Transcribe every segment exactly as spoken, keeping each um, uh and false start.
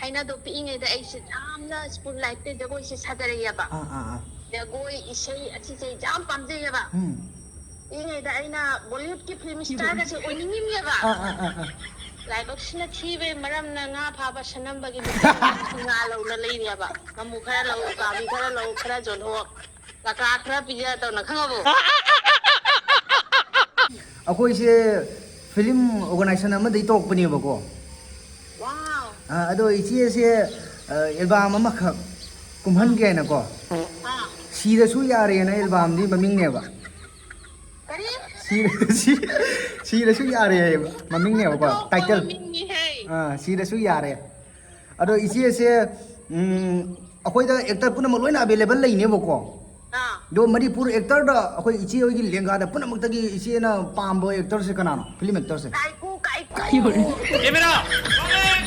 ꯑꯩꯅ ꯑꯗꯣ ꯄꯤꯛꯏꯉꯩꯗ ꯑꯩꯁꯦ ꯌꯥꯝꯅ ꯁ꯭ꯀꯨꯜ ꯂꯥꯏꯐꯇ ꯖꯒꯣꯏꯁꯦ ꯁꯥꯖꯔꯛꯑꯦꯕ꯫ ꯑꯥ, ꯑꯥ, ꯑꯥ꯫ ꯖꯒꯣꯏ, ꯏꯁꯩ ꯑꯁꯤꯁꯦ ꯌꯥꯝ ꯄꯥꯝꯖꯩꯌꯦꯕ꯫ ꯎꯝ꯫ ꯄꯤꯛꯏꯉꯩꯗ ꯑꯩꯅ ꯕꯣꯂꯤꯋꯨꯗꯀꯤ ꯐꯤꯂꯝ ꯏꯁꯇꯥꯔꯒꯁꯦ ꯑꯣꯏꯅꯤꯡꯉꯤꯅꯦꯕ꯫ ꯑꯥ, ꯑꯥ, ꯑꯥ, ꯑꯥ꯫ ꯂꯥꯏꯕꯛꯁꯤꯅ ꯊꯤꯕꯩ ꯃꯔꯝꯅ ꯉꯥ ꯐꯥꯕ ꯁꯅꯝꯕꯒꯤ ꯅꯨꯄꯤ ꯉꯥ ꯂꯧꯅ ꯂꯩꯔꯦꯕ꯫ ꯉꯥꯃꯨ ꯈꯔ ꯂꯧ, ꯎꯀꯥꯕꯤ ꯈꯔ ꯂꯧ, ꯈꯔ ꯌꯣꯟꯊꯣꯛ꯫ ꯂꯥꯛ ꯂꯥꯛ ꯈꯔ ꯄꯤꯖ ꯇꯧꯅ ꯈꯪꯉꯕꯣ? ꯑꯩꯈꯣꯏꯁꯦ ꯐꯤꯂꯝ ꯑꯣꯔꯒꯅꯥꯏꯖꯦꯁꯟ ꯑꯃꯗꯒꯤ ꯇꯧꯔꯛꯄꯅꯦꯕꯀꯣ꯫ Wow. ꯑꯥ, ꯑꯗꯣ ꯏꯆꯦꯁꯦ, ꯑ, ꯑꯦꯜꯕꯥꯝ ꯑꯃꯈꯛ ꯀꯨꯝꯍꯟꯒꯦ ꯍꯥꯏꯅꯀꯣ꯫ ꯑꯥ. ꯁꯤꯔꯁꯨ ꯌꯥꯔꯦꯅ ꯑꯦꯜꯕꯥꯝꯗꯤ ꯃꯃꯤꯡꯅꯦꯕ꯫ ꯀꯔꯤ? ꯁꯤꯔ-, ꯁꯤ-, ꯁꯤꯔꯁꯨ ꯌꯥꯔꯦ ꯍꯥꯏꯕ ꯃꯃꯤꯡꯅꯦꯕꯀꯣ, ꯑꯇꯣꯞꯄ ꯇꯥꯏꯇꯜ꯫ ꯃꯃꯤꯡꯅꯤꯍꯦ꯫ ꯑꯥ, ꯁꯤꯔꯁꯨ ꯌꯥꯔꯦ꯫ ꯑꯗꯣ ꯏꯆꯦꯁꯦ, ꯎꯝ, ꯑꯩꯈꯣꯏꯗ ꯑꯦꯛꯇꯔ ꯄꯨꯝꯅꯃꯛ ꯂꯣꯏꯅ ꯑꯦꯕꯥꯏꯂꯦꯕꯜ ꯂꯩꯅꯦꯕꯀꯣ꯫ ꯑꯥ꯫ ꯑꯗꯣ ꯃꯅꯤꯄꯨꯔ ꯑꯦꯛꯇꯔꯗ ꯑꯩꯈꯣꯏ ꯏꯆꯦ ꯍꯣꯏꯒꯤ ꯂꯦꯡꯒꯥꯗ ꯄꯨꯝꯅꯃꯛꯇꯒꯤ ꯏꯆꯦꯅ ꯄꯥꯝꯕ ꯑꯦꯛꯇꯔꯁꯦ ꯀꯅꯥꯅꯣ? Film actress? ꯀꯥꯏꯀꯨ, ꯀꯥꯏꯀꯨ꯫ Camera, rolling!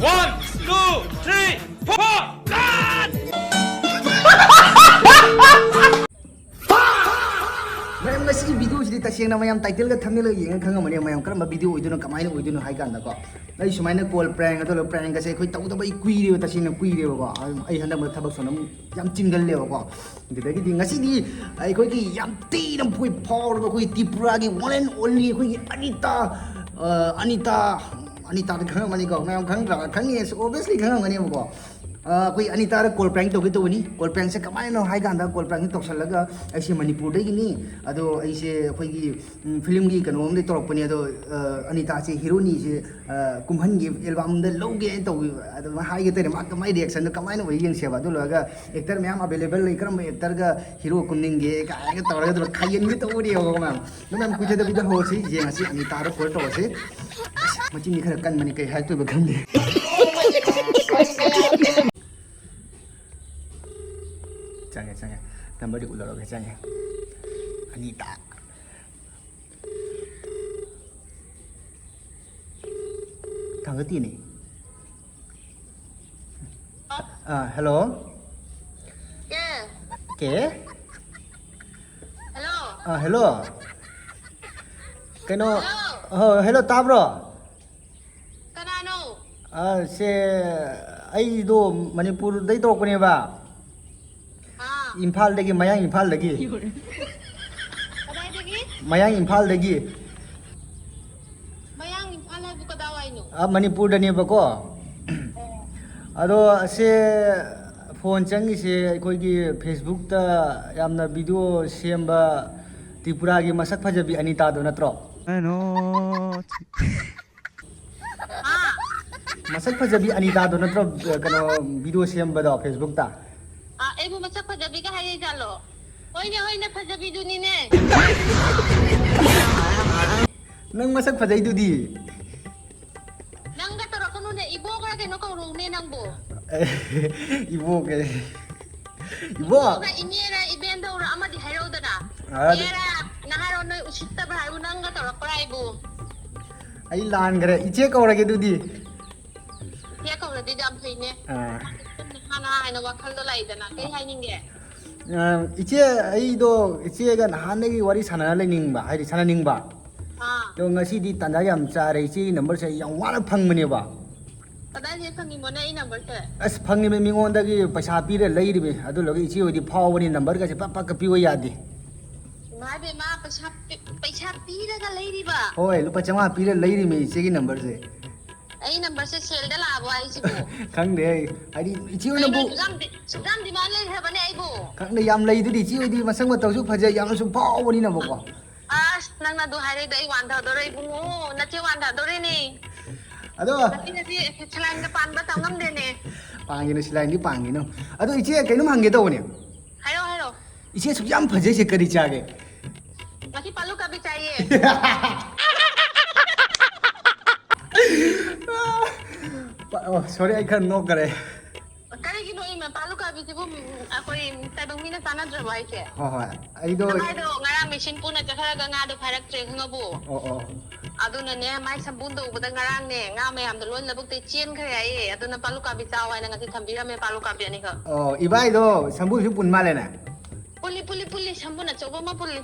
One, two, three, four, cut! ꯃꯌꯥꯝ, ꯉꯁꯤꯒꯤ ꯚꯤꯗꯤꯑꯣꯁꯤꯗꯤ ꯇꯁꯦꯡꯅ ꯃꯌꯥꯝ ꯇꯥꯏꯇꯜꯒ ꯊꯝꯅꯦꯜꯒ ꯌꯦꯡꯉ ꯈꯪꯉꯝꯃꯅꯤ ꯃꯌꯥꯝ ꯀꯔꯝꯕ ꯚꯤꯗꯤꯑꯣ ꯑꯣꯏꯗꯣꯏꯅꯣ, ꯀꯃꯥꯏꯅ ꯑꯣꯏꯗꯣꯏꯅꯣ ꯍꯥꯏ ꯀꯥꯟꯗꯀꯣ꯫ ꯑꯩ ꯁꯨꯃꯥꯏꯅ ꯀꯣꯜ ꯄ꯭ꯔꯦꯡ ꯑꯗꯨꯒ ꯄ꯭ꯔꯦꯡꯒꯁꯦ ꯑꯩꯈꯣꯏ ꯇꯧꯗꯕ ꯑꯩ ꯀꯨꯏꯔꯦꯕ, ꯇꯁꯦꯡꯅ ꯀꯨꯏꯔꯦꯕꯀꯣ꯫ ꯑꯗꯨꯝ ꯑꯩ ꯍꯟꯗꯛ ꯃꯔꯛ ꯊꯕꯛ ꯁꯣꯟ ꯑꯃꯨꯛ ꯌꯥꯝ ꯆꯤꯟꯒꯜꯂꯦꯕꯀꯣ꯫ ꯑꯗꯨꯗꯒꯤꯗꯤ ꯉꯁꯤꯗꯤ ꯑꯩꯈꯣꯏꯒꯤ ꯌꯥꯝ ꯊꯤꯅ ꯑꯩꯈꯣꯏ ꯐꯥꯎꯔꯕ ꯑꯩꯈꯣꯏ ꯇ꯭ꯔꯤꯄꯨꯔꯥꯒꯤ one and only ꯑꯩꯈꯣꯏꯒꯤ ꯑꯅꯤꯇꯥ, ꯑ, ꯑꯅꯤꯇꯥ, ꯑꯅꯤꯇꯥꯗꯤ ꯈꯪꯉꯝꯃꯅꯤꯀꯣ, ꯃꯌꯥꯝ ꯈꯪꯗ꯭ꯔꯥ? ꯈꯪꯉꯦ, obviously ꯈꯪꯉꯝꯒꯅꯦꯕꯀꯣ꯫ ꯑ, ꯑꯩꯈꯣꯏ ꯑꯅꯤꯇꯥꯗ ꯀꯣꯜ ꯄ꯭ꯔꯦꯡ ꯇꯧꯒꯦ ꯇꯧꯕꯅꯤ꯫ ꯀꯣꯜ ꯄ꯭ꯔꯦꯡꯁꯦ ꯀꯃꯥꯏꯅꯅꯣ ꯍꯥꯏ ꯀꯥꯟꯗ, ꯀꯣꯜ ꯄ꯭ꯔꯦꯡꯁꯦ ꯇꯧꯁꯜꯂꯒ ꯑꯩꯁꯦ ꯃꯅꯤꯄꯨꯔꯗꯒꯤꯅꯤ, ꯑꯗꯣ ꯑꯩꯁꯦ ꯑꯩꯈꯣꯏꯒꯤ, ꯎꯝ, ꯐꯤꯂꯝꯒꯤ ꯀꯩꯅꯣ ꯑꯝꯗꯒꯤ ꯇꯧꯔꯛꯄꯅꯦ, ꯑꯗꯣ, ꯑ, ꯑꯅꯤꯇꯥꯁꯦ ꯍꯤꯔꯣꯅꯤꯁꯦ, ꯑ, ꯀꯨꯝꯍꯟꯒꯦ, ꯑꯦꯜꯕꯝꯗ ꯂꯧꯒꯦ ꯍꯥꯏꯅ ꯇꯧꯕꯤꯕ꯫ ꯑꯗꯨꯃꯥꯏꯅ ꯍꯥꯏꯒꯦ ꯇꯧꯔꯦ, ꯃꯥ ꯀꯃꯥꯏꯅ ꯔꯤꯌꯦꯛꯁꯟꯗꯣ ꯀꯃꯥꯏꯅ ꯑꯣꯏ ꯌꯦꯡꯁꯦꯕ꯫ ꯑꯗꯨ ꯂꯣꯏꯔꯒ ꯑꯦꯛꯇꯔ ꯃꯌꯥꯝ ꯑꯦꯕꯥꯏꯂꯦꯕꯜ ꯂꯩ, ꯀꯔꯝꯕ ꯑꯦꯛꯇꯔꯒ ꯍꯤꯔꯣ ꯀꯨꯝꯅꯤꯡꯒꯦ ꯀꯥꯏꯅꯒ ꯇꯧꯔꯒ ꯑꯗꯨꯝ ꯈꯥꯏꯖꯤꯟꯒꯦ ꯇꯧꯕꯅꯦꯕꯀꯣ ꯃꯌꯥꯝ꯫ ꯑꯗꯨ ꯃꯌꯥꯝ ꯀꯨꯏꯊꯗꯕꯤꯗ ꯍꯧꯔꯁꯤ, ꯌꯦꯡꯉꯁꯤ, ꯑꯅꯤꯇꯥꯗ ꯀꯣꯜ ꯇꯧꯔꯁꯤ꯫ ꯑꯁ, ꯃꯆꯤꯟꯗꯤ ꯈꯔ ꯀꯟꯕꯅꯤ, ꯀꯩ ꯍꯥꯏꯔꯛꯇꯣꯏꯕ ꯈꯪꯗꯦ꯫ ꯆꯪꯉꯦ, ꯆꯪꯉꯦ꯫ ꯅꯝꯕꯔꯗꯤ ꯎꯠꯂꯔꯣꯏꯒꯦ, ꯆꯪꯉꯦ꯫ ꯑꯅꯤꯇꯥ꯫ ꯊꯥꯡꯒꯠꯇꯦꯅꯦ꯫ ꯑꯥ, ꯍꯜꯂꯣ꯫ ꯀꯦ? ꯀꯦ? ꯍꯜꯂꯣ꯫ ꯑꯥ, ꯍꯜꯂꯣ꯫ ꯀꯩꯅꯣ, ꯍꯜꯂꯣ꯫ ꯑꯍꯣ, ꯍꯜꯂꯣ, ꯇꯥꯕ꯭ꯔꯣ? ꯀꯅꯥꯅꯣ? ꯑ, ꯁꯦ, ꯑꯩꯗꯣ ꯃꯅꯤꯄꯨꯔꯗꯩ ꯇꯧꯔꯛꯄꯅꯦꯕ꯫ ꯑꯥ꯫ ꯏꯝꯐꯥꯜꯗꯒꯤ, ꯃꯌꯥꯡ ꯏꯝꯐꯥꯜꯗꯒꯤ꯫ ꯀꯗꯥꯏꯗꯒꯤ? ꯃꯌꯥꯡ ꯏꯝꯐꯥꯜꯗꯒꯤ꯫ ꯃꯌꯥꯡ ꯏꯝꯐꯥꯜ ꯍꯥꯏꯕꯨ ꯀꯗꯥꯏꯋꯥꯏꯅꯣ? ꯑ, ꯃꯅꯤꯄꯨꯔꯗꯅꯦꯕꯀꯣ꯫ ꯑꯣ꯫ ꯑꯗꯣ ꯑꯁꯦ ꯐꯣꯟ ꯆꯪꯉꯤꯁꯦ ꯑꯩꯈꯣꯏꯒꯤ Facebookꯇ ꯌꯥꯝꯅ video ꯁꯦꯝꯕ ꯇ꯭ꯔꯤꯄꯨꯔꯥꯒꯤ ꯃꯁꯛ ꯐꯖꯕꯤ ꯑꯅꯤꯇꯥꯗꯣ ꯅꯠꯇ꯭ꯔꯣ? ꯀꯩꯅꯣ꯫ ꯍꯥ? ꯃꯁꯛ ꯐꯖꯕꯤ ꯑꯅꯤꯇꯥꯗꯣ ꯅꯠꯇ꯭ꯔꯣ, ꯀꯩꯅꯣ, video ꯁꯦꯝꯕꯗꯣ Facebookꯇ? ꯑ, ꯑꯩꯕꯨ ꯃꯁꯛ ꯐꯖꯕꯤꯒ ꯍꯥꯏꯔꯛꯏꯖꯥꯠꯂꯣ? ꯍꯣꯏꯅꯦ, ꯍꯣꯏꯅꯦ, ꯐꯖꯕꯤꯗꯨꯅꯤꯅꯦ꯫ ꯅꯪ ꯃꯁꯛ ꯐꯖꯩꯗꯨꯗꯤ꯫ ꯅꯪꯒ ꯇꯧꯔꯛꯀꯅꯨꯅꯦ, ꯏꯕꯣꯛꯂ ꯀꯩꯅꯣ ꯀꯧꯔꯛꯎꯅꯦ ꯅꯪꯕꯨ꯫ ꯏꯕꯣꯛ ꯀꯩ-, ꯏꯕꯣꯛ꯫ ꯏꯕꯣꯛꯂ ꯏꯅꯦꯔ ꯏꯕꯦꯟꯗꯧꯔ ꯑꯃꯗꯤ ꯍꯥꯏꯔꯛꯎꯗꯅ꯫ ꯑꯗ- ꯏꯅꯦꯔ ꯅꯍꯥꯔꯣ ꯅꯣꯏ ꯎꯁꯤꯠꯇꯕ꯭ꯔꯥ ꯍꯥꯏꯕꯨ ꯅꯪꯒ ꯇꯧꯔꯛꯄ꯭ꯔꯥ ꯑꯩꯕꯨ? ꯑꯩ ꯂꯥꯟꯈ꯭ꯔꯦ, ꯏꯆꯦ ꯀꯧꯔꯒꯦ ꯑꯗꯨꯗꯤ꯫ ꯏꯆꯦ ꯀꯧꯔꯗꯤ ꯌꯥꯝ ꯐꯩꯅꯦ꯫ ꯑꯥ꯫ ꯅꯍꯥ ꯅꯍꯥ ꯍꯥꯏꯅ ꯋꯥꯈꯜꯗꯣ ꯂꯥꯛꯏꯗꯅ, ꯀꯩ ꯍꯥꯏꯅꯤꯡꯒꯦ? ꯑ, ꯏꯆꯦ, ꯑꯩꯗꯣ ꯏꯆꯦꯒ ꯅꯍꯥꯟꯗꯒꯤ ꯋꯥꯔꯤ ꯁꯥꯟꯅꯔ ꯂꯩꯅꯤꯡꯕ, ꯍꯥꯏꯗꯤ ꯁꯥꯟꯅꯅꯤꯡꯕ꯫ ꯑꯥ꯫ ꯑꯗꯣ ꯉꯁꯤꯗꯤ ꯇꯥꯟꯖꯥ ꯌꯥꯝ ꯆꯥꯔꯦ, ꯏꯆꯦꯒꯤ numberꯁꯦ ꯑꯩ ꯌꯥꯝ ꯋꯥꯅ ꯐꯪꯕꯅꯦꯕ꯫ ꯀꯗꯥꯏꯗꯩ ꯐꯪꯉꯤꯃꯣꯅꯦ ꯑꯩ numberꯁꯦ? ꯑꯁ, ꯐꯪꯉꯤꯕ ꯃꯤꯉꯣꯟꯗꯒꯤ ꯄꯩꯁꯥ ꯄꯤꯔ ꯂꯩꯔꯤꯃꯤ, ꯑꯗꯨ ꯂꯣꯏꯒ ꯏꯆꯦ ꯍꯣꯏꯗꯤ ꯐꯥꯎꯕꯅꯤ, numberꯒꯁꯦ ꯄꯛ ꯄꯛꯀ ꯄꯤꯌꯨ ꯌꯥꯗꯦ꯫ ꯏꯃꯥ ꯏꯕꯦꯝꯃ, ꯄꯩꯁꯥ ꯄꯤ-, ꯄꯩꯁꯥ ꯄꯤꯔꯒ ꯂꯩꯔꯤꯕ? ꯍꯣꯏ, ꯂꯨꯄꯥ ꯆꯥꯝꯃꯉꯥ ꯄꯤꯔ ꯂꯩꯔꯤꯃꯤ ꯏꯆꯦꯒꯤ numberꯁꯦ꯫ ꯑꯩ numberꯁꯦ saleꯗ ꯂꯥꯛꯑꯕꯣ ꯍꯥꯏꯁꯤꯕꯨ? ꯈꯪꯗꯦ ꯑꯩ, ꯍꯥꯏꯗꯤ ꯏꯆꯦ ꯀꯩꯅꯣ ꯍꯣꯏꯅꯕꯨ ꯑꯁꯨꯛ ꯌꯥꯝ ꯗꯤ-, ꯑꯁꯨꯛ ꯌꯥꯝ demand ꯂꯩꯈ꯭ꯔꯕꯅꯦ ꯑꯩꯕꯨ? ꯈꯪꯗꯦ, ꯌꯥꯝ ꯂꯩꯗꯨꯗꯤ ꯏꯆꯦ ꯍꯣꯏꯗꯤ ꯃꯁꯛ ꯃꯇꯧꯁꯨ ꯐꯖꯩ, ꯌꯥꯝꯅꯁꯨ ꯐꯥꯎꯕꯅꯤꯅꯕꯀꯣ꯫ ꯑꯁ, ꯅꯪꯅ ꯑꯗꯨ ꯍꯥꯏꯔꯛꯏꯗꯣ ꯑꯩ ꯋꯥꯟꯊꯗꯣꯔꯦ ꯏꯕꯨꯡꯉꯣ, ꯅꯆꯦ ꯋꯥꯟꯊꯗꯣꯔꯦꯅꯦ꯫ ꯑꯗꯣ ꯉꯁꯤ, ꯉꯁꯤ ꯁꯂꯥꯏꯟꯗ ꯄꯥꯟꯕ ꯇꯝ ꯉꯝꯗꯦꯅꯦ꯫ ꯄꯥꯟꯒꯤꯅꯨ, ꯁꯂꯥꯏꯟꯗꯤ ꯄꯥꯟꯒꯤꯅꯨ꯫ ꯑꯗꯣ ꯏꯆꯦ, ꯀꯩꯅꯣꯝ ꯍꯪꯒꯦ ꯇꯧꯕꯅꯦ꯫ ꯍꯥꯏꯔꯛꯑꯣ, ꯍꯥꯏꯔꯛꯑꯣ꯫ ꯏꯆꯦ ꯑꯁꯨꯛ ꯌꯥꯝ ꯐꯖꯩꯁꯦ ꯀꯔꯤ ꯆꯥꯒꯦ? ꯉꯁꯤ ꯄꯥꯂꯨ ꯀꯥꯕꯤ ꯆꯥꯏꯌꯦ꯫ ꯑꯣ, sorry, ꯑꯩ ꯈꯔ ꯅꯣꯛꯈꯔꯦ꯫ ꯀꯔꯤꯒꯤꯅꯣ ꯏꯃꯥ, ꯄꯥꯂꯨ ꯀꯥꯕꯤꯁꯤꯕꯨ, ꯎꯝ, ꯑꯩꯈꯣꯏ ꯇꯥꯏꯕꯪ ꯃꯤꯅ ꯆꯥꯟꯅꯗ꯭ꯔꯕꯣ ꯍꯥꯏꯁꯦ? ꯍꯣꯏ, ꯍꯣꯏ, ꯑꯩꯗꯣ ꯅꯪ ꯍꯥꯏꯗꯣ ꯉꯔꯥꯡ ꯃꯦꯁꯤꯟ ꯄꯨꯅ ꯆꯠꯈ꯭ꯔꯒ ꯉꯥꯗꯣ ꯐꯥꯔꯛꯇ꯭ꯔꯦ ꯈꯪꯉꯕꯣ? ꯑꯣ, ꯑꯣ꯫ ꯑꯗꯨꯅꯅꯦ, ꯃꯥꯏ ꯁꯝꯕꯨꯟꯗꯣ ꯎꯕꯗ ꯉꯔꯥꯡꯅꯦ, ꯉꯥ ꯃꯌꯥꯝꯗꯣ ꯂꯣꯏ ꯂꯧꯕꯨꯛꯇꯩ ꯆꯦꯟꯈ꯭ꯔꯦ ꯍꯥꯏꯌꯦ꯫ ꯑꯗꯨꯅ ꯄꯥꯂꯨ ꯀꯥꯕꯤ ꯆꯥꯎ ꯍꯥꯏꯅ ꯉꯁꯤ ꯊꯝꯕꯤꯔꯝꯃꯦ, ꯄꯥꯂꯨ ꯀꯥꯕꯤ ꯑꯅꯤꯈꯛ꯫ ꯑꯣ, ꯏꯕꯥꯏꯗꯣ ꯁꯝꯕꯨꯟꯁꯨ ꯄꯨꯟ ꯃꯥꯜꯂꯦꯅꯦ? ꯄꯨꯜꯂꯤ, ꯄꯨꯜꯂꯤ, ꯄꯨꯜꯂꯤ, ꯁꯝꯕꯨꯟ ꯑꯆꯧꯕ ꯑꯃ ꯄꯨꯜꯂꯤ꯫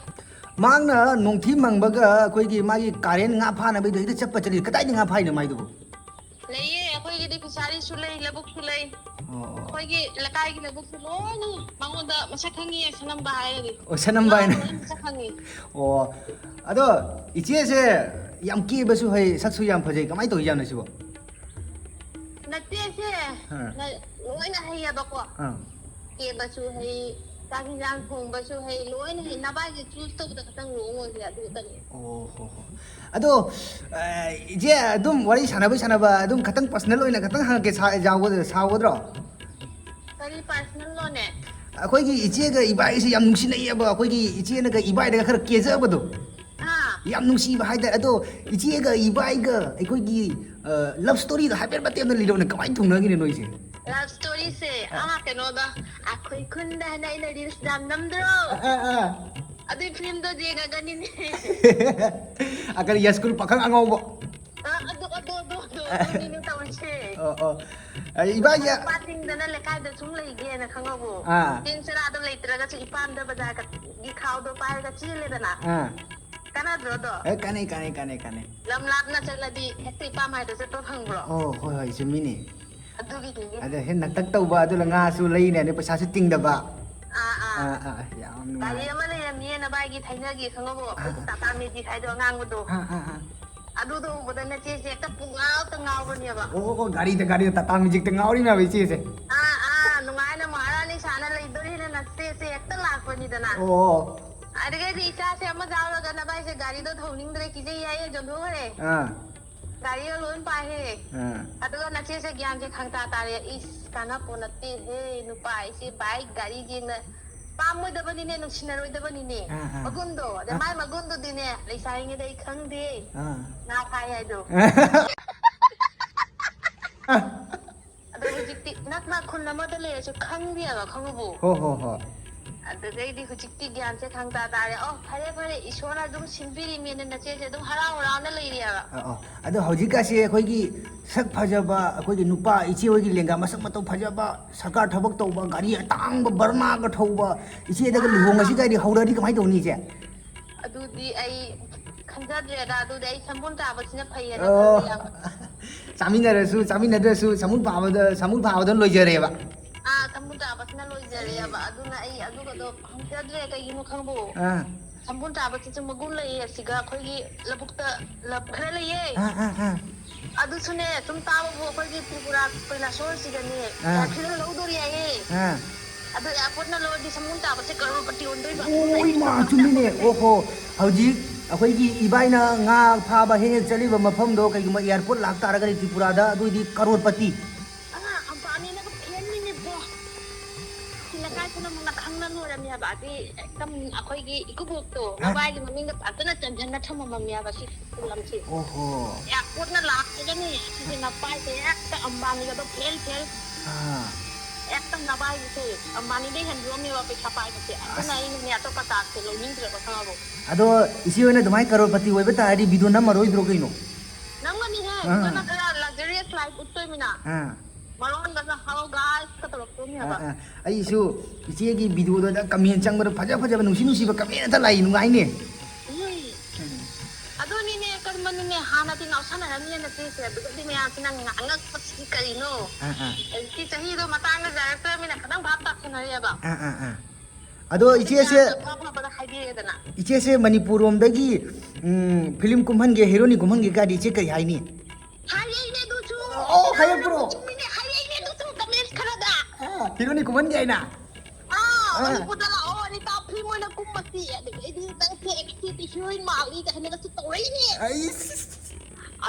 ꯃꯍꯥꯛꯅ ꯅꯣꯡꯊꯤ ꯃꯪꯕꯒ ꯑꯩꯈꯣꯏꯒꯤ ꯃꯥꯒꯤ ꯀꯥꯔꯦꯟ ꯉꯥ ꯐꯥꯅꯕꯩꯗꯣ ꯍꯦꯛꯇ ꯆꯠꯄ ꯆꯠꯂꯤ꯫ ꯀꯗꯥꯏꯗ ꯉꯥ ꯐꯥꯏꯅꯣ ꯃꯥꯏꯗꯨꯕꯨ? ꯂꯩꯌꯦ, ꯑꯩꯒꯤꯗꯤ ꯐꯤꯁꯥꯔꯤꯁꯨ ꯂꯩ, ꯂꯧꯕꯨꯛꯁꯨ ꯂꯩ꯫ ꯑꯣ, ꯑꯣ꯫ ꯑꯩꯈꯣꯏꯒꯤ ꯂꯩꯀꯥꯏꯒꯤ ꯂꯧꯕꯨꯛꯁꯨ ꯂꯣꯏꯅ ꯃꯉꯣꯟꯗ ꯃꯁꯛ ꯈꯪꯉꯤ, ꯁꯅꯝꯕ ꯍꯥꯏꯔꯗꯤ꯫ ꯑꯣ, ꯁꯅꯝꯕ ꯍꯥꯏꯅ꯫ ꯂꯣꯏꯅ ꯃꯁꯛ ꯈꯪꯉꯤ꯫ ꯑꯣ, ꯑꯗꯣ ꯏꯆꯦꯁꯦ ꯌꯥꯝ ꯀꯦꯕꯁꯨ ꯍꯩ, ꯁꯛꯁꯨ ꯌꯥꯝ ꯐꯖꯩ, ꯀꯃꯥꯏꯅ ꯇꯧꯔꯤꯖꯥꯠꯅꯣ ꯁꯤꯕꯣ? ꯅꯠꯇꯦꯁꯦ, ꯑꯥ꯫ ꯅ-, ꯂꯣꯏꯅ ꯍꯩꯌꯦꯕꯀꯣ꯫ ꯑꯥ꯫ ꯀꯦꯕꯁꯨ ꯍꯩ, ꯆꯥꯛ ꯍꯤꯟꯖꯥꯡ ꯊꯣꯡꯕꯁꯨ ꯍꯩ, ꯂꯣꯏꯅ ꯍꯩ꯫ ꯅꯕꯥꯏꯁꯦ choose ꯇꯧꯕꯗ ꯈꯇꯪ wrong ꯑꯣꯏꯈ꯭ꯔꯦ, ꯑꯗꯨ ꯈꯇꯅꯤ꯫ ꯑꯣ ꯍꯣ ꯍꯣ꯫ ꯑꯗꯣ, ꯑ, ꯏꯆꯦ, ꯑꯗꯨꯝ ꯋꯥꯔꯤ ꯁꯥꯟꯅꯕꯩ ꯁꯥꯟꯅꯕ, ꯑꯗꯨꯝ ꯈꯇꯪ personal ꯑꯣꯏꯅ ꯈꯇꯪ ꯍꯪꯉꯛꯀꯦ, ꯁꯥ-, ꯌꯥꯎꯒꯗ꯭ꯔꯥ, ꯁꯥꯎꯒꯗ꯭ꯔꯣ? ꯀꯔꯤ personal ꯅꯣꯅꯦ? ꯑꯩꯈꯣꯏꯒꯤ ꯏꯆꯦꯒ ꯏꯕꯥꯏꯁꯦ ꯌꯥꯝ ꯅꯨꯡꯁꯤꯅꯩꯌꯦꯕ, ꯑꯩꯈꯣꯏꯒꯤ ꯏꯆꯦꯅꯒ ꯏꯕꯥꯏꯗꯒ ꯈꯔ ꯀꯦꯖꯕꯗꯣ꯫ ꯑꯥ꯫ ꯌꯥꯝ ꯅꯨꯡꯁꯤꯕ ꯍꯥꯏꯇꯥꯔꯦ꯫ ꯑꯗꯣ ꯏꯆꯦꯒ ꯏꯕꯥꯏꯒ ꯑꯩꯈꯣꯏꯒꯤ, ꯑ, love storyꯗꯣ ꯍꯥꯏꯐꯦꯠ ꯃꯇꯦꯛ ꯑꯃ ꯂꯤꯔꯛꯎꯅꯦ, ꯀꯃꯥꯏꯅ ꯊꯨꯡꯅꯈꯤꯅꯣ ꯅꯣꯏꯁꯦ? Love storyꯁꯦ, ꯑꯥ, ꯀꯩꯅꯣꯗ, ꯑꯩꯈꯣꯏ ꯈꯨꯟꯗ ꯍꯥꯏꯅ ꯑꯩꯅ reels ꯌꯥꯝ ꯅꯝꯗ꯭ꯔꯣ? ꯑꯥ, ꯑꯥ, ꯑꯥ꯫ ꯑꯗꯨꯏ filmꯗꯣ ꯌꯦꯡꯉꯒꯅꯤꯅꯦ꯫ ꯑ, ꯀꯔꯤ, ꯌꯥꯏꯁ꯭ꯀꯨꯜ ꯄꯥꯈꯪ ꯑꯉꯥꯎꯕ? ꯑ, ꯑꯗꯨ, ꯑꯗꯨ, ꯑꯗꯨ, ꯑꯗꯨ, ꯑꯗꯨꯅꯤꯅꯦ ꯇꯧꯔꯤꯁꯦ꯫ ꯑꯣ, ꯑꯣ꯫ ꯑ, ꯏꯕꯥꯏꯒꯤ ꯄꯥꯠ ꯇꯤꯡꯗꯅ ꯂꯩꯀꯥꯏꯗ ꯁꯨꯝ ꯂꯩꯒꯦꯅ ꯈꯪꯉꯕꯣ? ꯑꯥ꯫ ꯆꯦꯡ ꯆꯔꯥꯗꯣ ꯂꯩꯇ꯭ꯔꯒꯁꯨ ꯏꯄꯥꯝꯗ ꯕꯖꯥꯔꯒꯤ ꯈꯥꯎꯗꯣ ꯄꯥꯏꯔꯒ ꯆꯦꯜꯂꯦꯗꯅ꯫ ꯑꯥ꯫ ꯀꯥꯟꯅꯗ꯭ꯔꯣ ꯑꯗꯣ? ꯑꯦ, ꯀꯥꯟꯅꯩ, ꯀꯥꯟꯅꯩ, ꯀꯥꯟꯅꯩ, ꯀꯥꯟꯅꯩ꯫ ꯂꯝ ꯂꯥꯞꯅ ꯆꯠꯂꯗꯤ ꯍꯦꯛꯇ ꯏꯄꯥꯝ ꯍꯥꯏꯗ ꯆꯠꯄ ꯐꯪꯕ꯭ꯔꯣ? ꯑꯣ, ꯍꯣꯏ, ꯍꯣꯏ, ꯆꯨꯝꯃꯤꯅꯦ꯫ ꯑꯗꯨꯒꯤꯗꯨꯒꯤ꯫ ꯑꯗ ꯍꯦꯟ ꯅꯛꯇꯛ ꯇꯧꯕ, ꯑꯗꯨꯅ ꯉꯥꯁꯨ ꯂꯩꯅꯤ, ꯑꯗꯩ ꯄꯩꯁꯥꯁꯨ ꯇꯤꯡꯗꯕ꯫ ꯑꯥ, ꯑꯥ꯫ ꯑꯥ, ꯑꯥ, ꯌꯥꯝ ꯒꯥꯔꯤ ꯅꯨꯡꯉꯥꯏ꯫ ꯑꯃ ꯂꯩꯔꯝꯃꯤꯌꯦ ꯅꯕꯥꯏꯒꯤ ꯊꯥꯏꯅꯒꯤ, ꯈꯪꯉꯕꯣ? ꯑꯩꯈꯣꯏꯒꯤ ꯑꯥ꯫ ꯑꯥ, ꯑꯥ, ꯑꯥ꯫ ꯑꯗꯨꯗꯣ ꯎꯕꯗ ꯅꯆꯦꯁꯦ ꯍꯦꯛꯇ ꯄꯨꯡꯉꯥꯎꯇ ꯉꯥꯎꯕꯅꯦꯕ꯫ ꯑꯣ, ꯑꯣ, ꯑꯣ, ꯒꯥꯔꯤꯗ, ꯒꯥꯔꯤꯗ, ꯇꯥꯇꯥ ꯃꯦꯖꯤꯛꯇ ꯉꯥꯎꯔꯤꯅꯦꯕ ꯏꯆꯦꯁꯦ꯫ ꯑꯥ, ꯑꯥ, ꯅꯨꯡꯉꯥꯏꯅ ꯃꯍꯥꯔꯥꯅꯤ ꯁꯥꯅ ꯂꯩꯗꯣꯔꯤꯅ ꯅꯆꯦꯁꯦ ꯍꯦꯛꯇ ꯂꯥꯛꯄꯅꯤꯗꯅ꯫ ꯑꯣ꯫ ꯑꯗꯨꯗꯒꯤꯗꯤ ꯏꯆꯥꯁꯦ ꯑꯃ ꯌꯥꯎꯔꯒ ꯅꯕꯥꯏꯁꯦ ꯒꯥꯔꯤꯗꯣ ꯊꯧꯅꯤꯡꯗ꯭ꯔꯦ, ꯀꯤꯖꯩ ꯍꯥꯏꯌꯦ, ꯌꯣꯟꯊꯣꯛꯈ꯭ꯔꯦ꯫ ꯑꯥ꯫ ꯒꯥꯔꯤꯒ ꯂꯣꯏ ꯄꯥꯏꯍꯦ꯫ ꯑꯥ꯫ ꯑꯗꯨꯒ ꯅꯆꯦꯁꯦ ꯒ꯭ꯌꯥꯟꯁꯦ ꯈꯪꯇꯥ ꯇꯥꯔꯦ꯫ ꯏꯁ, ꯀꯥꯟꯅꯄꯣ ꯅꯠꯇꯦꯍꯦ, ꯅꯨꯄꯥ ꯑꯩꯁꯦ bike ꯒꯥꯔꯤ ꯌꯦꯡꯅ ꯄꯥꯝꯃꯣꯏꯗꯕꯅꯤꯅꯦ, ꯅꯨꯡꯁꯤꯅꯔꯣꯏꯗꯕꯅꯤꯅꯦ꯫ ꯑꯥ, ꯑꯥ꯫ ꯃꯒꯨꯟꯗꯣ, ꯑꯗ ꯑꯥ꯫ ꯃꯥꯏ ꯃꯒꯨꯟꯗꯨꯗꯤꯅꯦ, ꯂꯩꯁꯥꯔꯤꯉꯩꯗ ꯑꯩ ꯈꯪꯗꯦ꯫ ꯑꯥ꯫ ꯉꯥ ꯐꯥꯏ ꯍꯥꯏꯗꯣ꯫ ꯑꯗꯣ ꯍꯧꯖꯤꯛꯇꯤ ꯅꯛꯅ ꯈꯨꯟ ꯑꯃꯗ ꯂꯩꯔꯁꯨ ꯈꯪꯗꯦꯕ, ꯈꯪꯉꯕꯣ? ꯍꯣ, ꯍꯣ, ꯍꯣ꯫ ꯑꯗꯨꯗꯩꯗꯤ ꯍꯧꯖꯤꯛꯇꯤ ꯒ꯭ꯌꯥꯟꯁꯦ ꯈꯪꯇꯥ ꯇꯥꯔꯦ꯫ ꯑꯣ, ꯐꯔꯦ, ꯐꯔꯦ, ꯏꯁꯣꯔꯅ ꯑꯗꯨꯝ ꯁꯤꯟꯕꯤꯔꯤꯃꯦꯅ ꯅꯆꯦꯁꯦ ꯑꯗꯨꯝ ꯍꯔꯥꯎ ꯍꯔꯥꯎꯅ ꯂꯩꯔꯦꯕ꯫ ꯑ, ꯑ꯫ ꯑꯗꯣ ꯍꯧꯖꯤꯛꯀꯥꯁꯦ ꯑꯩꯈꯣꯏꯒꯤ ꯁꯛ ꯐꯖꯕ, ꯑꯩꯈꯣꯏꯒꯤ ꯅꯨꯄꯥ ꯏꯆꯦ ꯍꯣꯏꯒꯤ ꯂꯦꯡꯒꯥ ꯃꯁꯛ ꯃꯇꯧ ꯐꯖꯕ, ꯁꯔꯀꯥꯔ ꯊꯕꯛ ꯇꯧꯕ, ꯒꯥꯔꯤ ꯑꯇꯥꯡꯕ ꯕꯔꯃꯥꯒ ꯊꯧꯕ, ꯏꯆꯦꯗꯒ ꯂꯨꯍꯣꯡꯉꯁꯤ ꯀꯥꯏꯗꯤ ꯍꯧꯔꯛꯑꯗꯤ ꯀꯃꯥꯏꯅ ꯇꯧꯅꯤ, ꯏꯆꯦ? ꯑꯗꯨꯗꯤ ꯑꯩ ꯈꯟꯖꯗ꯭ꯔꯦꯗ, ꯑꯗꯨꯗꯤ ꯑꯩ ꯁꯝꯕꯨꯟ ꯆꯥꯕꯁꯤꯅ ꯐꯩꯌꯦꯅ ꯑꯣ꯫ ꯈꯜꯂꯦ ꯌꯥꯝ꯫ ꯆꯥꯃꯤꯟꯅꯔꯁꯨ ꯆꯥꯃꯤꯟꯅꯗ꯭ꯔꯁꯨ ꯁꯃꯨꯟ ꯐꯥꯕꯗ, ꯁꯃꯨꯟ ꯐꯥꯕꯗ ꯂꯣꯏꯖꯔꯦꯕ꯫ ꯑꯥ, ꯁꯃꯨꯟ ꯇꯥꯕꯁꯤꯅ ꯂꯣꯏꯖꯔꯦꯕ꯫ ꯑꯗꯨꯅ ꯑꯩ ꯑꯗꯨꯒꯗꯣ ꯐꯪꯖꯗ꯭ꯔꯦ꯫ ꯀꯩꯒꯤꯅꯣ ꯈꯪꯕꯣ? ꯑꯥ꯫ ꯁꯃꯨꯟ ꯇꯥꯕꯁꯤꯁꯨ ꯃꯒꯨꯟ ꯂꯩꯌꯦ꯫ ꯑꯁꯤꯒ ꯑꯩꯈꯣꯏꯒꯤ ꯂꯧꯕꯨꯛꯇ ꯂꯝ ꯈꯔ ꯂꯩꯌꯦ꯫ ꯑꯥ, ꯑꯥ, ꯑꯥ꯫ ꯑꯗꯨꯁꯨꯅꯦ, ꯁꯨꯝ ꯇꯥꯕꯕꯨ ꯑꯩꯈꯣꯏꯒꯤ ꯇ꯭ꯔꯤꯄꯨꯔꯥ ꯀꯣꯏꯂꯥꯁꯣꯔꯁꯤꯗꯅꯦ, ꯑꯥ꯫ ꯌꯥꯈꯤꯗꯅ ꯂꯧꯗꯣꯔꯤ ꯍꯥꯏꯌꯦ꯫ ꯑꯥ꯫ ꯑꯗꯣ ꯑꯦꯌꯥꯔꯄꯣꯔꯠꯅ ꯂꯧꯔꯗꯤ ꯁꯃꯨꯟ ꯇꯥꯕꯁꯦ ꯀꯔꯣꯔꯄꯇꯤ ꯑꯣꯟꯗꯣꯏꯕ꯫ ꯑꯣ, ꯏꯃꯥ, ꯆꯨꯝꯃꯤꯅꯦ꯫ ꯑꯣꯍꯣ, ꯍꯧꯖꯤꯛ ꯑꯩꯈꯣꯏꯒꯤ ꯏꯕꯥꯏꯅ ꯉꯥ ꯐꯥꯕ ꯍꯦꯛ ꯍꯦꯛ ꯆꯠꯂꯤꯕ ꯃꯐꯝꯗꯣ ꯀꯩꯒꯨꯝꯕ ꯑꯦꯌꯥꯔꯄꯣꯔꯠ ꯂꯥꯛꯇꯥꯔꯒꯗꯤ ꯇ꯭ꯔꯤꯄꯨꯔꯥꯗ, ꯑꯗꯨꯑꯣꯏꯗꯤ ꯀꯔꯣꯔꯄꯇꯤ꯫ ꯑꯥ, ꯑꯝꯕꯥꯅꯤꯅꯒ ꯐꯦꯟꯅꯤꯅꯦꯕꯣ꯫ ꯁꯤ ꯂꯩꯀꯥꯏ ꯄꯨꯝꯅꯃꯛꯅ ꯈꯪꯅ ꯂꯣꯏꯔꯝꯃꯦꯕ꯫ ꯑꯗꯤ ꯍꯦꯛꯇ ꯑꯩꯈꯣꯏꯒꯤ ꯏꯀꯨꯕꯣꯛꯇꯣ, ꯑ? ꯅꯕꯥꯏꯒꯤ ꯃꯃꯤꯡꯒ ꯐꯖꯅ ꯆꯟꯁꯤꯟꯅ ꯊꯝꯃꯝꯃꯝꯃꯦꯕ ꯁꯤ ꯈꯨꯂꯪꯁꯦ꯫ ꯑꯣꯍꯣ꯫ ꯑꯦꯌꯥꯔꯄꯣꯔꯠꯅ ꯂꯥꯛꯑꯒꯅꯦ, ꯁꯤꯁꯦ ꯅꯄꯥꯏꯁꯦ ꯍꯦꯛꯇ ꯑꯝꯕꯥꯅꯤꯒꯗꯣ ꯐꯦꯜ ꯐꯦꯜ꯫ ꯑꯥ꯫ ꯍꯦꯛꯇ ꯅꯕꯥꯏꯁꯦ ꯑꯝꯕꯥꯅꯤꯗꯩ ꯍꯦꯟꯗꯣꯛꯑꯝꯃꯦꯕ ꯄꯩꯁꯥ ꯄꯥꯏꯕꯁꯦ꯫ ꯑꯗꯨꯅ ꯑꯁ꯫ ꯑꯩꯅꯅꯦ ꯑꯇꯣꯞꯄ ꯇꯥꯛꯁꯦ ꯂꯧꯅꯤꯡꯗ꯭ꯔꯦꯕ, ꯈꯪꯉꯕꯣ? ꯑꯗꯣ ꯏꯆꯦ ꯍꯣꯏꯅ ꯑꯗꯨꯃꯥꯏꯅ ꯀꯔꯣꯔꯄꯇꯤ ꯑꯣꯏꯕ ꯇꯥꯔꯗꯤ ꯚꯤꯗꯤꯑꯣ ꯅꯝꯃꯔꯣꯏꯗ꯭ꯔꯣ ꯀꯩꯅꯣ? ꯅꯝꯒꯅꯤꯍꯦ, ꯑꯥ꯫ ꯅꯪꯅ ꯈꯔ luxurious life ꯎꯠꯇꯣꯏꯃꯤꯅ꯫ ꯑꯥ꯫ ꯃꯔꯣꯟꯒꯁꯦ "Hello guys" ꯀ ꯇꯧꯔꯛꯇꯣꯏꯅꯦ ꯑꯥ, ꯍꯥꯏꯕ꯫ ꯑꯥ꯫ ꯑꯩꯁꯨ ꯏꯆꯦꯒꯤ ꯚꯤꯗꯤꯑꯣꯗꯨꯗ ꯀꯃꯦꯟ ꯆꯪꯕꯗ ꯐꯖ ꯐꯖꯕ, ꯅꯨꯡꯁꯤ ꯅꯨꯡꯁꯤꯕ ꯀꯃꯦꯟ ꯑꯇ ꯂꯥꯛꯏ, ꯅꯨꯡꯉꯥꯏꯅꯦ꯫ ꯎꯝ꯫ ꯎꯝ꯫ ꯑꯗꯨꯅꯤꯅꯦ, ꯀꯔꯝꯕꯅꯤꯅꯦ, ꯍꯥꯟꯅꯗꯤ ꯉꯥꯎꯁꯟꯅꯔꯝꯃꯤꯅꯦ ꯅꯆꯦꯁꯦ, ꯑꯗꯨꯒꯗꯤ ꯃꯌꯥꯝꯁꯤꯅ ꯉꯥꯡꯉꯛꯄꯁꯤꯗꯤ ꯀꯔꯤꯅꯣ? ꯑꯥ, ꯑꯥ꯫ ꯍꯧꯖꯤꯛꯇꯤ ꯆꯍꯤꯗꯣ ꯃꯇꯥꯡꯒ ꯆꯥꯔꯛꯇ꯭ꯔꯕꯅꯤꯅ ꯈꯤꯇꯪ ꯚꯥꯞ ꯇꯥꯁꯟꯅꯔꯦꯕ꯫ ꯑꯥ, ꯑꯥ, ꯑꯥ꯫ ꯑꯗꯣ ꯑꯗꯨ ꯏꯆꯦꯁꯦ, ꯃꯌꯥꯝꯅ ꯐ ꯐꯕꯗ ꯍꯥꯏꯕꯤꯔꯦꯗꯅ꯫ ꯏꯆꯦꯁꯦ ꯃꯅꯤꯄꯨꯔ ꯔꯣꯝꯗꯒꯤ, ꯎꯝ, ꯐꯤꯂꯝ ꯀꯨꯝꯍꯟꯒꯦ, ꯍꯦꯔꯣꯅꯤ ꯀꯨꯝꯍꯟꯒꯦ ꯀꯥꯏꯗꯤ ꯏꯆꯦ ꯀꯩ ꯍꯥꯏꯅꯤ? ꯍꯥꯏꯔꯛꯏꯅꯦ ꯑꯗꯨꯁꯨ꯫ ꯑꯣ, ꯍꯥꯏꯔꯛꯄ꯭ꯔꯣ? ꯆꯨꯝꯃꯤꯅꯦ, ꯍꯥꯏꯔꯛꯏꯅꯦ ꯑꯗꯨꯁꯨ comment ꯈꯔꯗ꯫ ꯑꯥ, ꯍꯦꯔꯣꯅꯤ ꯀꯨꯝꯍꯟꯒꯦ ꯍꯥꯏꯅ? ꯑꯥ, ꯑꯥ꯫ ꯃꯅꯤꯄꯨꯔꯗ ꯂꯥꯛꯑꯣ, ꯑꯅꯤꯇꯥ ꯐꯤꯂꯝ ꯑꯣꯏꯅ ꯀꯨꯝꯃꯁꯤ꯫ ꯑꯗꯒꯤ ꯑꯩꯗꯤ ꯅꯪꯁꯦ acting heroine ꯃꯥꯜꯂꯤ ꯀꯥꯏꯅꯒꯁꯨ ꯇꯧꯔꯛꯏꯅꯦ꯫ ꯑꯩꯁ꯫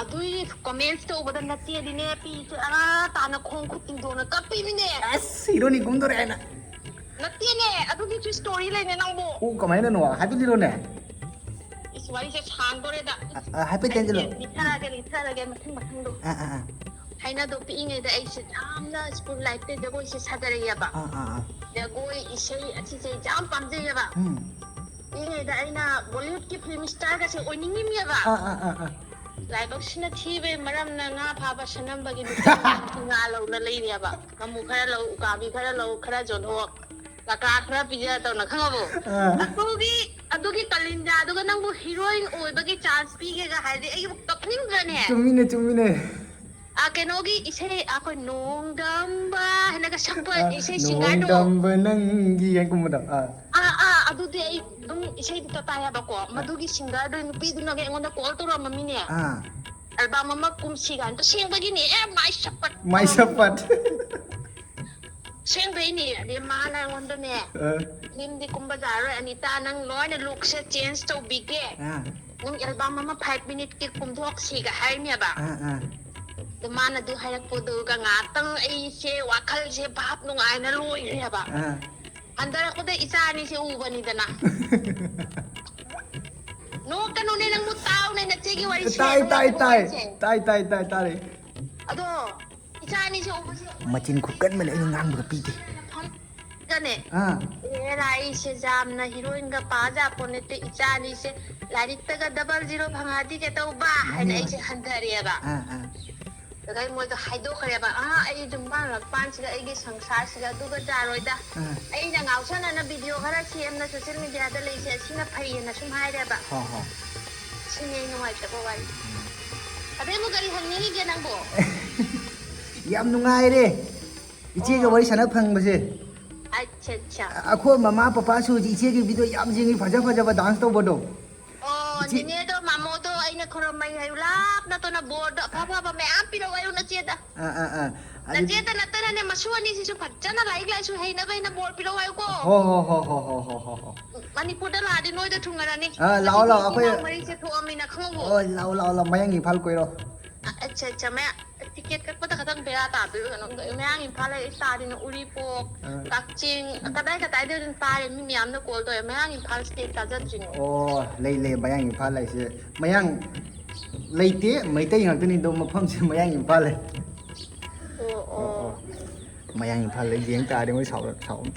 ꯑꯗꯨꯒꯤ comments ꯇꯧꯕꯗ ꯅꯆꯦꯗꯤꯅꯦ, ꯄꯤꯁꯦ ꯑꯥ ꯇꯥꯅ ꯈꯣꯡ ꯈꯨꯠ ꯇꯤꯡꯊꯣꯛꯅ ꯀꯞꯄꯤꯃꯤꯅꯦ꯫ ꯑꯁ, ꯍꯦꯔꯣꯅꯤ ꯀꯨꯝꯗꯣꯔꯦ ꯍꯥꯏꯅ꯫ ꯅꯠꯇꯦꯅꯦ, ꯑꯗꯨꯒꯤꯁꯨ story ꯂꯩꯅꯦ ꯅꯪꯕꯨ꯫ ꯑꯣ, ꯀꯃꯥꯏꯅꯅꯣ? ꯍꯥꯏꯐꯦꯠ ꯂꯤꯔꯣꯅꯦ꯫ ꯏꯁ, ꯋꯥꯔꯤꯁꯦ ꯁꯥꯡꯗꯣꯔꯦꯗ꯫ ꯑ, ꯑ, ꯍꯥꯏꯐꯦꯠ ꯑꯩ ꯇꯦꯟꯁꯤꯜꯂꯣ꯫ ꯂꯤꯊꯔꯛꯑꯒꯦ, ꯂꯤꯊꯔꯛꯑꯒꯦ, ꯃꯊꯪ ꯃꯊꯪꯗꯣ꯫ ꯑ, ꯑ, ꯑ꯫ ꯊꯥꯏꯅꯗꯣ ꯄꯤꯛꯏꯉꯩꯗ ꯑꯩꯁꯦ ꯌꯥꯝꯅ school lifeꯇ ꯖꯒꯣꯏꯁꯦ ꯁꯥꯖꯔꯛꯑꯦꯕ꯫ ꯑ, ꯑ, ꯑ꯫ ꯖꯒꯣꯏ, ꯏꯁꯩ ꯑꯁꯤꯁꯦ ꯌꯥꯝ ꯄꯥꯝꯖꯩꯌꯦꯕ꯫ ꯎꯝ꯫ ꯄꯤꯛꯏꯉꯩꯗ ꯑꯩꯅ Bollywoodꯀꯤ film starꯒꯁꯦ ꯑꯣꯏꯅꯤꯡꯉꯤꯃꯦꯕ꯫ ꯑ, ꯑ, ꯑ, ꯑ꯫ ꯂꯥꯏꯕꯛꯁꯤꯅ ꯊꯤꯕꯩ ꯃꯔꯝꯅ ꯉꯥ ꯐꯥꯕ ꯁꯅꯝꯕꯒꯤ ꯅꯨꯄꯤ ꯉꯥ ꯂꯧꯅ ꯂꯩꯔꯦꯕ꯫ ꯉꯥꯃꯨ ꯈꯔ ꯂꯧ, ꯎꯀꯥꯕꯤ ꯈꯔ ꯂꯧ, ꯈꯔ ꯌꯣꯟꯊꯣꯛ, ꯂꯀꯥ ꯈꯔ ꯄꯤꯖ ꯇꯧꯅ, ꯈꯪꯉꯕꯣ? ꯑꯥ꯫ ꯑꯗꯨꯒꯤ, ꯑꯗꯨꯒꯤ ꯀꯥꯂꯤꯟꯖꯥꯗꯨꯒ ꯅꯪꯕꯨ heroine ꯑꯣꯏꯕꯒꯤ chance ꯄꯤꯒꯦꯒ ꯍꯥꯏꯔꯗꯤ ꯑꯩꯕꯨ ꯀꯞꯅꯤꯡꯗ꯭ꯔꯅꯦ? ꯆꯨꯝꯃꯤꯅꯦ, ꯆꯨꯝꯃꯤꯅꯦ꯫ ꯑꯥ, ꯀꯩꯅꯣꯒꯤ ꯏꯁꯩ, ꯑꯩꯈꯣꯏ ꯅꯣꯡꯗꯝꯕ ꯍꯥꯏꯅꯒ ꯁꯛꯄ ꯑ, ꯏꯁꯩ ꯁꯤꯡꯒꯔꯗꯣ꯫ ꯅꯣꯡꯗꯝꯕ ꯅꯪꯒꯤ ꯍꯥꯏꯅ ꯀꯨꯝꯕꯗꯣ꯫ ꯑꯥ, ꯑꯥ, ꯑꯥ, ꯑꯗꯨꯗꯤ ꯑꯩ ꯑꯗꯨꯝ ꯏꯁꯩꯗꯨꯗ ꯇꯥꯏ ꯍꯥꯏꯕꯀꯣ꯫ ꯃꯗꯨꯒꯤ ꯁꯤꯡꯒꯔꯗꯣ ꯅꯨꯄꯤꯗꯨꯅꯒ ꯑꯩꯉꯣꯟꯗ ꯀꯣꯜ ꯇꯧꯔꯝꯃꯃꯤꯅꯦ꯫ ꯑꯥ, ꯑꯦꯜꯕꯝ ꯑꯃ ꯀꯨꯝꯁꯤ ꯀꯥꯏꯅ꯫ ꯇꯁꯦꯡꯕꯒꯤꯅꯦ, ꯑꯦ, ꯃꯥꯏ ꯁꯞꯄꯠ꯫ ꯃꯥꯏ ꯁꯞꯄꯠ꯫ ꯑꯁꯦꯡꯕꯩꯅꯦ꯫ ꯑꯗꯩ ꯃꯥꯅ ꯑꯩꯉꯣꯟꯗꯅꯦ, ꯑ, "ꯐꯤꯂꯝꯗꯤ ꯀꯨꯝꯕ ꯌꯥꯔꯣꯏ, ꯑꯅꯤꯇꯥ, ꯅꯪ ꯂꯣꯏꯅ ꯂꯨꯛꯁꯦ ꯆꯦꯟꯖ ꯇꯧꯕꯤꯒꯦ꯫ ꯑꯥ, ꯅꯪ ꯑꯦꯜꯕꯝ ꯑꯃ ꯐꯥꯏꯚ ꯃꯤꯅꯤꯠꯀꯤ ꯀꯨꯝꯊꯣꯛꯁꯤꯒ" ꯍꯥꯏꯔꯤꯅꯦꯕ꯫ ꯑꯥ, ꯑꯥ, ꯑꯗꯨ ꯃꯥꯅ ꯑꯗꯨ ꯍꯥꯏꯔꯛꯄꯗꯨꯒ ꯉꯥꯏꯍꯥꯛꯇꯪ ꯑꯩꯁꯦ ꯋꯥꯈꯜꯁꯦ ꯚꯥꯞ ꯅꯨꯡꯉꯥꯏꯅ ꯂꯣꯏꯈ꯭ꯔꯦꯕ꯫ ꯑꯥ꯫ ꯍꯟꯊꯔꯛꯄꯗ ꯏꯆꯥ ꯑꯅꯤꯁꯦ ꯎꯕꯅꯤꯗꯅ꯫ ꯅꯣꯛꯀꯅꯨꯅꯦ, ꯅꯪꯕꯨ ꯇꯥꯎꯅꯦ, ꯅꯆꯦꯒꯤ ꯋꯥꯔꯤꯁꯦ ꯇꯥꯏ, ꯇꯥꯏ, ꯅꯨꯡꯉꯥꯏꯇꯕ ꯇꯥꯏ, ꯋꯥꯔꯤꯁꯦ꯫ ꯇꯥꯏ, ꯇꯥꯏ, ꯇꯥꯏ, ꯇꯥꯔꯦ꯫ ꯑꯗꯣ ꯏꯆꯥ ꯑꯅꯤꯁꯦ ꯎꯕꯁꯦ ꯃꯆꯤꯟ ꯈꯨꯀꯟꯕꯅꯦ ꯑꯩꯅ ꯉꯥꯡꯕꯒ ꯄꯤꯗꯦ꯫ ꯒꯅꯦ꯫ ꯑꯥ, ꯑꯦ, ꯂꯥꯏꯁꯦ ꯌꯥꯝꯅ ꯍꯤꯔꯣꯏꯟꯒ ꯄꯥꯖꯥ ꯄꯣꯟꯅꯠꯇꯦ, ꯏꯆꯥ ꯑꯅꯤꯁꯦ ꯂꯥꯏꯔꯤꯛꯇꯒ ꯗꯕꯜ ꯖꯤꯔꯣ ꯐꯪꯉꯛꯑꯗꯤ ꯀꯩꯗꯧꯕ ꯍꯥꯏꯅ ꯃꯥꯅꯦ, ꯑꯩꯁꯦ ꯍꯟꯊꯔꯦꯕ꯫ ꯑꯥ, ꯑꯥ, ꯑꯗꯩ ꯃꯣꯏꯗꯣ ꯍꯥꯏꯗꯣꯛꯈ꯭ꯔꯦꯕ, "ꯑꯥ, ꯑꯩ ꯌꯨꯝ ꯄꯥꯟꯂꯛꯄꯥꯟꯁꯤꯗ ꯑꯩꯒꯤ ꯁꯪꯁꯥꯔꯁꯤꯗ ꯑꯗꯨꯒ ꯆꯥꯔꯣꯏꯗ, ꯑꯥ, ꯑꯩꯅ ꯉꯥꯎꯁꯟꯅꯅ ꯚꯤꯗꯤꯑꯣ ꯈꯔ ꯁꯦꯝꯅ ꯁꯣꯁꯦꯜ ꯃꯤꯗꯤꯌꯥꯗ ꯂꯩꯁꯦ, ꯑꯁꯤꯅ ꯐꯩꯌꯦꯅ" ꯁꯨꯝ ꯍꯥꯏꯔꯦꯕ꯫ ꯍꯣ, ꯍꯣ꯫ ꯁꯤꯅꯦ ꯑꯩ ꯅꯨꯡꯉꯥꯏꯇꯕ ꯋꯥꯔꯤ꯫ ꯑꯗꯩ ꯑꯃꯨꯛ ꯀꯔꯤ ꯍꯪꯅꯤꯡꯉꯤꯒꯦ ꯅꯪꯕꯣ? ꯌꯥꯝ ꯅꯨꯡꯉꯥꯏꯔꯦ ꯏꯆꯦꯒ ꯋꯥꯔꯤ ꯁꯥꯟꯅ ꯐꯪꯕꯁꯦ꯫ ꯑꯠꯆꯥ, ꯑꯠꯆꯥ꯫ ꯑꯩꯈꯣꯏ ꯃꯃꯥ ꯄꯄꯥꯁꯨ ꯍꯧꯖꯤꯛ ꯏꯆꯦꯒꯤ ꯚꯤꯗꯤꯑꯣ ꯌꯥꯝ ꯌꯦꯡꯉꯤ, ꯐꯖ ꯐꯖꯕ ꯗꯥꯟꯁ ꯇꯧꯕꯗꯣ꯫ ꯑꯣ, ꯏꯆꯦ- ꯅꯤꯅꯦꯗꯣ ꯃꯥꯃꯣꯗꯣ ꯑꯩꯅ ꯈꯨꯔꯨꯝꯃꯩ ꯍꯥꯏꯌꯨ, ꯂꯥꯞꯅ ꯇꯣꯅ ꯕꯣꯔꯗꯣ ꯑꯐ ꯑꯐꯕ ꯃꯌꯥꯝ ꯄꯤꯔꯛꯑꯣ ꯍꯥꯏꯌꯨ ꯅꯆꯦꯗ꯫ ꯑꯥ, ꯑꯥ, ꯑꯥ꯫ ꯑꯗꯨ- ꯅꯆꯦꯗ ꯅꯠꯇꯅꯅꯦ, ꯃꯁꯨ ꯑꯅꯤꯁꯤꯁꯨ ꯐꯖꯅ ꯂꯥꯏꯔꯤꯛ ꯂꯥꯏꯁꯨ ꯍꯩꯅꯕ ꯑꯩꯅ ꯕꯣꯔ ꯄꯤꯔꯛꯑꯣ ꯍꯥꯏꯌꯨꯀꯣ꯫ ꯍꯣ, ꯍꯣ, ꯍꯣ꯫ ꯃꯅꯤꯄꯨꯔꯗ ꯂꯥꯛꯑꯗꯤ ꯅꯣꯏꯗ ꯊꯨꯡꯉꯔꯅꯤ꯫ ꯑꯥ, ꯂꯥꯛꯑꯣ, ꯂꯥꯛꯑꯣ, ꯑꯩꯈꯣꯏ- ꯃꯔꯤꯁꯦ ꯊꯣꯛꯑꯃꯤꯅ ꯈꯪꯉꯧꯕꯣ꯫ ꯑꯣ, ꯂꯥꯛꯑꯣ, ꯂꯥꯛꯑꯣ, ꯂꯥꯛꯑꯣ, ꯃꯌꯥꯡ ꯏꯝꯐꯥꯜ ꯀꯣꯏꯔꯣ꯫ ꯑ, ꯑꯠꯆꯥ, ꯑꯠꯆꯥ, ꯃꯌꯥꯡ ꯇꯤꯀꯦꯠ ꯀꯛꯄꯗ ꯈꯛꯇꯪ ꯕꯦꯔꯥ ꯇꯥꯗꯣꯏꯕ ꯀꯩꯅꯣꯝ ꯇꯧꯋꯦ꯫ ꯃꯌꯥꯡ ꯏꯝꯐꯥꯜ ꯂꯩ ꯇꯥꯗꯤꯅ ꯎꯔꯤꯄꯣꯛ, ꯑꯥ꯫ ꯀꯛꯆꯤꯡ, ꯀꯗꯥꯏ ꯀꯗꯥꯏꯗ ꯑꯗꯨꯝ ꯇꯥꯔꯦ, ꯃꯤ ꯃꯌꯥꯝꯅ ꯀꯣꯜ ꯇꯧꯋꯦ, ꯃꯌꯥꯡ ꯏꯝꯐꯥꯜ ꯁ꯭ꯇꯦꯠ ꯇꯥꯖꯗ꯭ꯔꯤꯅꯣ꯫ ꯑꯣ, ꯂꯩ, ꯂꯩ, ꯃꯌꯥꯡ ꯏꯝꯐꯥꯜ ꯍꯥꯏꯁꯦ ꯃꯌꯥꯡ ꯂꯩꯇꯦ, ꯃꯩꯇꯩ ꯉꯥꯛꯇꯅꯤ, ꯑꯗꯣ ꯃꯐꯝꯁꯦ ꯃꯌꯥꯡ ꯏꯝꯐꯥꯜ ꯂꯩ꯫ ꯑꯣ, ꯑꯣ, ꯑꯣ꯫ ꯑꯣ꯫ ꯃꯌꯥꯡ ꯏꯝꯐꯥꯜꯗ ꯌꯦꯡ ꯇꯥꯔꯗꯤ ꯃꯣꯏ ꯁꯥꯎꯔ-, ꯁꯥꯎꯔ-,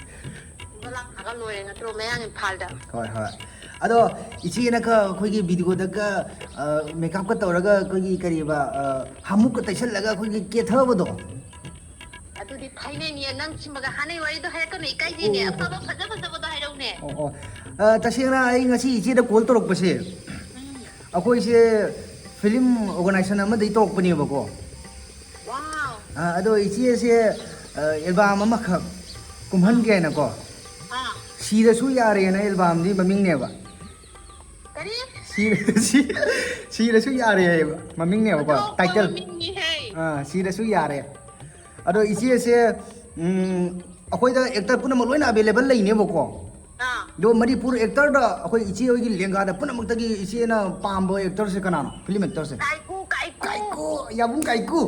ꯂꯥꯛꯑꯒ ꯂꯣꯏꯔꯦ ꯅꯠꯇ꯭ꯔꯣ, ꯃꯌꯥꯡ ꯏꯝꯐꯥꯜꯗ? ꯍꯣꯏ, ꯍꯣꯏ꯫ ꯑꯗꯣ ꯏꯆꯦꯅꯒ ꯑꯩꯈꯣꯏꯒꯤ ꯚꯤꯗꯤꯑꯣꯗꯒ, ꯑ, ꯃꯦꯀꯞꯀ ꯇꯧꯔꯒ ꯑꯩꯈꯣꯏꯒꯤ ꯀꯔꯤꯕ, ꯑ, ꯍꯥꯃꯨꯛꯀ ꯇꯩꯁꯜꯂꯒ ꯑꯩꯈꯣꯏꯒꯤ ꯀꯦꯊꯕꯗꯣ꯫ ꯑꯗꯨꯗꯤ ꯊꯥꯏꯅꯩꯅꯦ, ꯅꯪ ꯁꯤꯃꯒ ꯍꯥꯟꯅꯩ ꯋꯥꯔꯤꯗꯣ ꯍꯥꯏꯔꯛꯀꯅꯨ, ꯏꯀꯥꯏꯖꯩꯅꯦ꯫ ꯑꯣ, ꯑꯣ, ꯑꯐꯕ ꯐꯖ ꯐꯖꯕꯗꯣ ꯍꯥꯏꯔꯛꯎꯅꯦ꯫ ꯑꯣ, ꯑꯣ꯫ ꯑ, ꯇꯁꯦꯡꯅ ꯑꯩ ꯉꯁꯤ ꯏꯆꯦꯗ ꯀꯣꯜ ꯇꯧꯔꯛꯄꯁꯦ, ꯎꯝ꯫ ꯑꯩꯈꯣꯏꯁꯦ ꯐꯤꯂꯝ ꯑꯣꯔꯒꯅꯥꯏꯖꯦꯁꯟ ꯑꯃꯗꯒꯤ ꯇꯧꯔꯛꯄꯅꯦꯕꯀꯣ꯫ ꯑ, ꯑꯗꯣ ꯏꯆꯦꯁꯦ, ꯑ, ꯑꯦꯜꯕꯥꯝ ꯑꯃꯈꯛ ꯀꯨꯝꯍꯟꯒꯦꯅꯀꯣ, ꯑꯥ꯫ ꯁꯤꯔꯁꯨ ꯌꯥꯔꯦꯅ ꯑꯦꯜꯕꯥꯝꯗꯤ ꯃꯃꯤꯡꯅꯦꯕ꯫ ꯀꯔꯤ? ꯁꯤ-, ꯁꯤ-, ꯁꯤꯔꯁꯨ ꯌꯥꯔꯦ ꯍꯥꯏꯕ ꯃꯃꯤꯡꯅꯦꯕꯀꯣ, ꯑꯇꯣꯞꯄ ꯇꯥꯏꯇꯜ꯫ ꯃꯃꯤꯡꯅꯤꯍꯦ꯫ ꯑꯥ, ꯁꯤꯔꯁꯨ ꯌꯥꯔꯦ꯫ ꯑꯗꯣ ꯏꯆꯦꯁꯦ, ꯎꯝ, ꯑꯩꯈꯣꯏꯗ ꯑꯦꯛꯇꯔ ꯄꯨꯝꯅꯃꯛ ꯂꯣꯏꯅ ꯑꯦꯚꯦꯂꯦꯕꯜ ꯂꯩꯅꯦꯕꯀꯣ꯫ ꯑꯥ꯫ ꯑꯗꯣ ꯃꯅꯤꯄꯨꯔ ꯑꯦꯛꯇꯔꯗ ꯑꯩꯈꯣꯏ ꯏꯆꯦ ꯍꯣꯏꯒꯤ ꯂꯦꯡꯒꯥꯗ ꯄꯨꯝꯅꯃꯛꯇꯒꯤ ꯏꯆꯦꯅ ꯄꯥꯝꯕ ꯑꯦꯛꯇꯔꯁꯦ ꯀꯅꯥꯅꯣ? Film actress? ꯀꯥꯏꯀꯨ, ꯀꯥꯏꯀꯨ꯫ ꯀꯥꯏꯀꯨ, ꯌꯥꯕꯨꯡ ꯀꯥꯏꯀꯨ꯫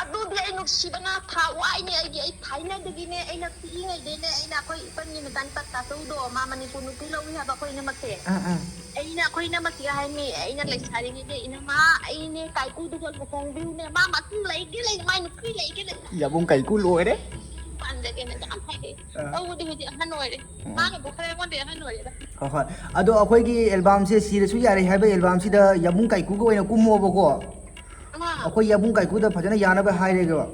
ꯑꯗꯨꯗꯤ ꯑꯩ ꯅꯨꯡꯁꯤꯕꯅ ꯊꯋꯥꯏꯅꯦ ꯑꯩꯒꯤ꯫ ꯑꯩ ꯊꯥꯏꯅꯗꯒꯤꯅꯦ, ꯑꯩꯅ ꯄꯤꯛꯏꯉꯩꯗꯩꯅꯦ, ꯑꯩꯅ ꯑꯩꯈꯣꯏ ꯏꯄꯟꯒꯤ ꯃꯆꯥꯅꯨꯄꯥ ꯇꯥꯆꯧꯗꯣ, ꯃꯥ ꯃꯅꯤꯄꯨꯔ ꯅꯨꯄꯤ ꯂꯧꯏ ꯍꯥꯏꯕ ꯑꯩꯈꯣꯏ ꯏꯅꯝꯃꯁꯦ꯫ ꯑꯥ, ꯑꯥ꯫ ꯑꯩꯅ ꯑꯩꯈꯣꯏ ꯏꯅꯝꯃꯁꯤꯒ ꯍꯥꯏꯅꯤ, ꯑꯩꯅ ꯂꯩꯁꯥꯔꯤꯉꯩꯗ, "ꯏꯅꯝꯃ, ꯑꯩꯅꯦ ꯀꯥꯏꯀꯨꯗꯨꯒ ꯂꯨꯍꯣꯡꯕꯤꯌꯨꯅꯦ, ꯃꯥ ꯃꯆꯨ ꯂꯩꯒꯦ ꯂꯩ, ꯃꯥꯏ ꯅꯨꯄꯤ ꯂꯩꯒꯦ ꯂꯩ꯫ ꯌꯥꯕꯨꯡ ꯀꯥꯏꯀꯨ ꯂꯣꯏꯔꯦ꯫ ꯄꯥꯟꯖꯒꯦꯅ" ꯌꯥꯝ ꯍꯥꯏꯔꯛꯑꯦ꯫ ꯑꯥ꯫ ꯇꯧꯕꯗꯤ ꯍꯧꯖꯤꯛ ꯑꯍꯟ ꯑꯣꯏꯔꯦ꯫ ꯎꯝ꯫ ꯃꯥꯅꯕꯨ ꯈꯔ ꯑꯩꯉꯣꯟꯗꯩ ꯑꯍꯟ ꯑꯣꯏꯔꯦꯗ꯫ ꯍꯣꯏ, ꯍꯣꯏ꯫ ꯑꯗꯣ ꯑꯩꯈꯣꯏꯒꯤ ꯑꯦꯜꯕꯥꯝꯁꯦ ꯁꯤꯔꯁꯨ ꯌꯥꯔꯦ ꯍꯥꯏꯕ ꯑꯦꯜꯕꯥꯝꯁꯤꯗ ꯌꯥꯕꯨꯡ ꯀꯥꯏꯀꯨꯒ ꯑꯣꯏꯅ ꯀꯨꯝꯃꯣꯕꯀꯣ꯫ ꯑꯥ꯫ ꯑꯩꯈꯣꯏ ꯌꯥꯕꯨꯡ ꯀꯥꯏꯀꯨꯗ ꯐꯖꯅ ꯌꯥꯅꯕ ꯍꯥꯏꯔꯒꯦꯕ꯫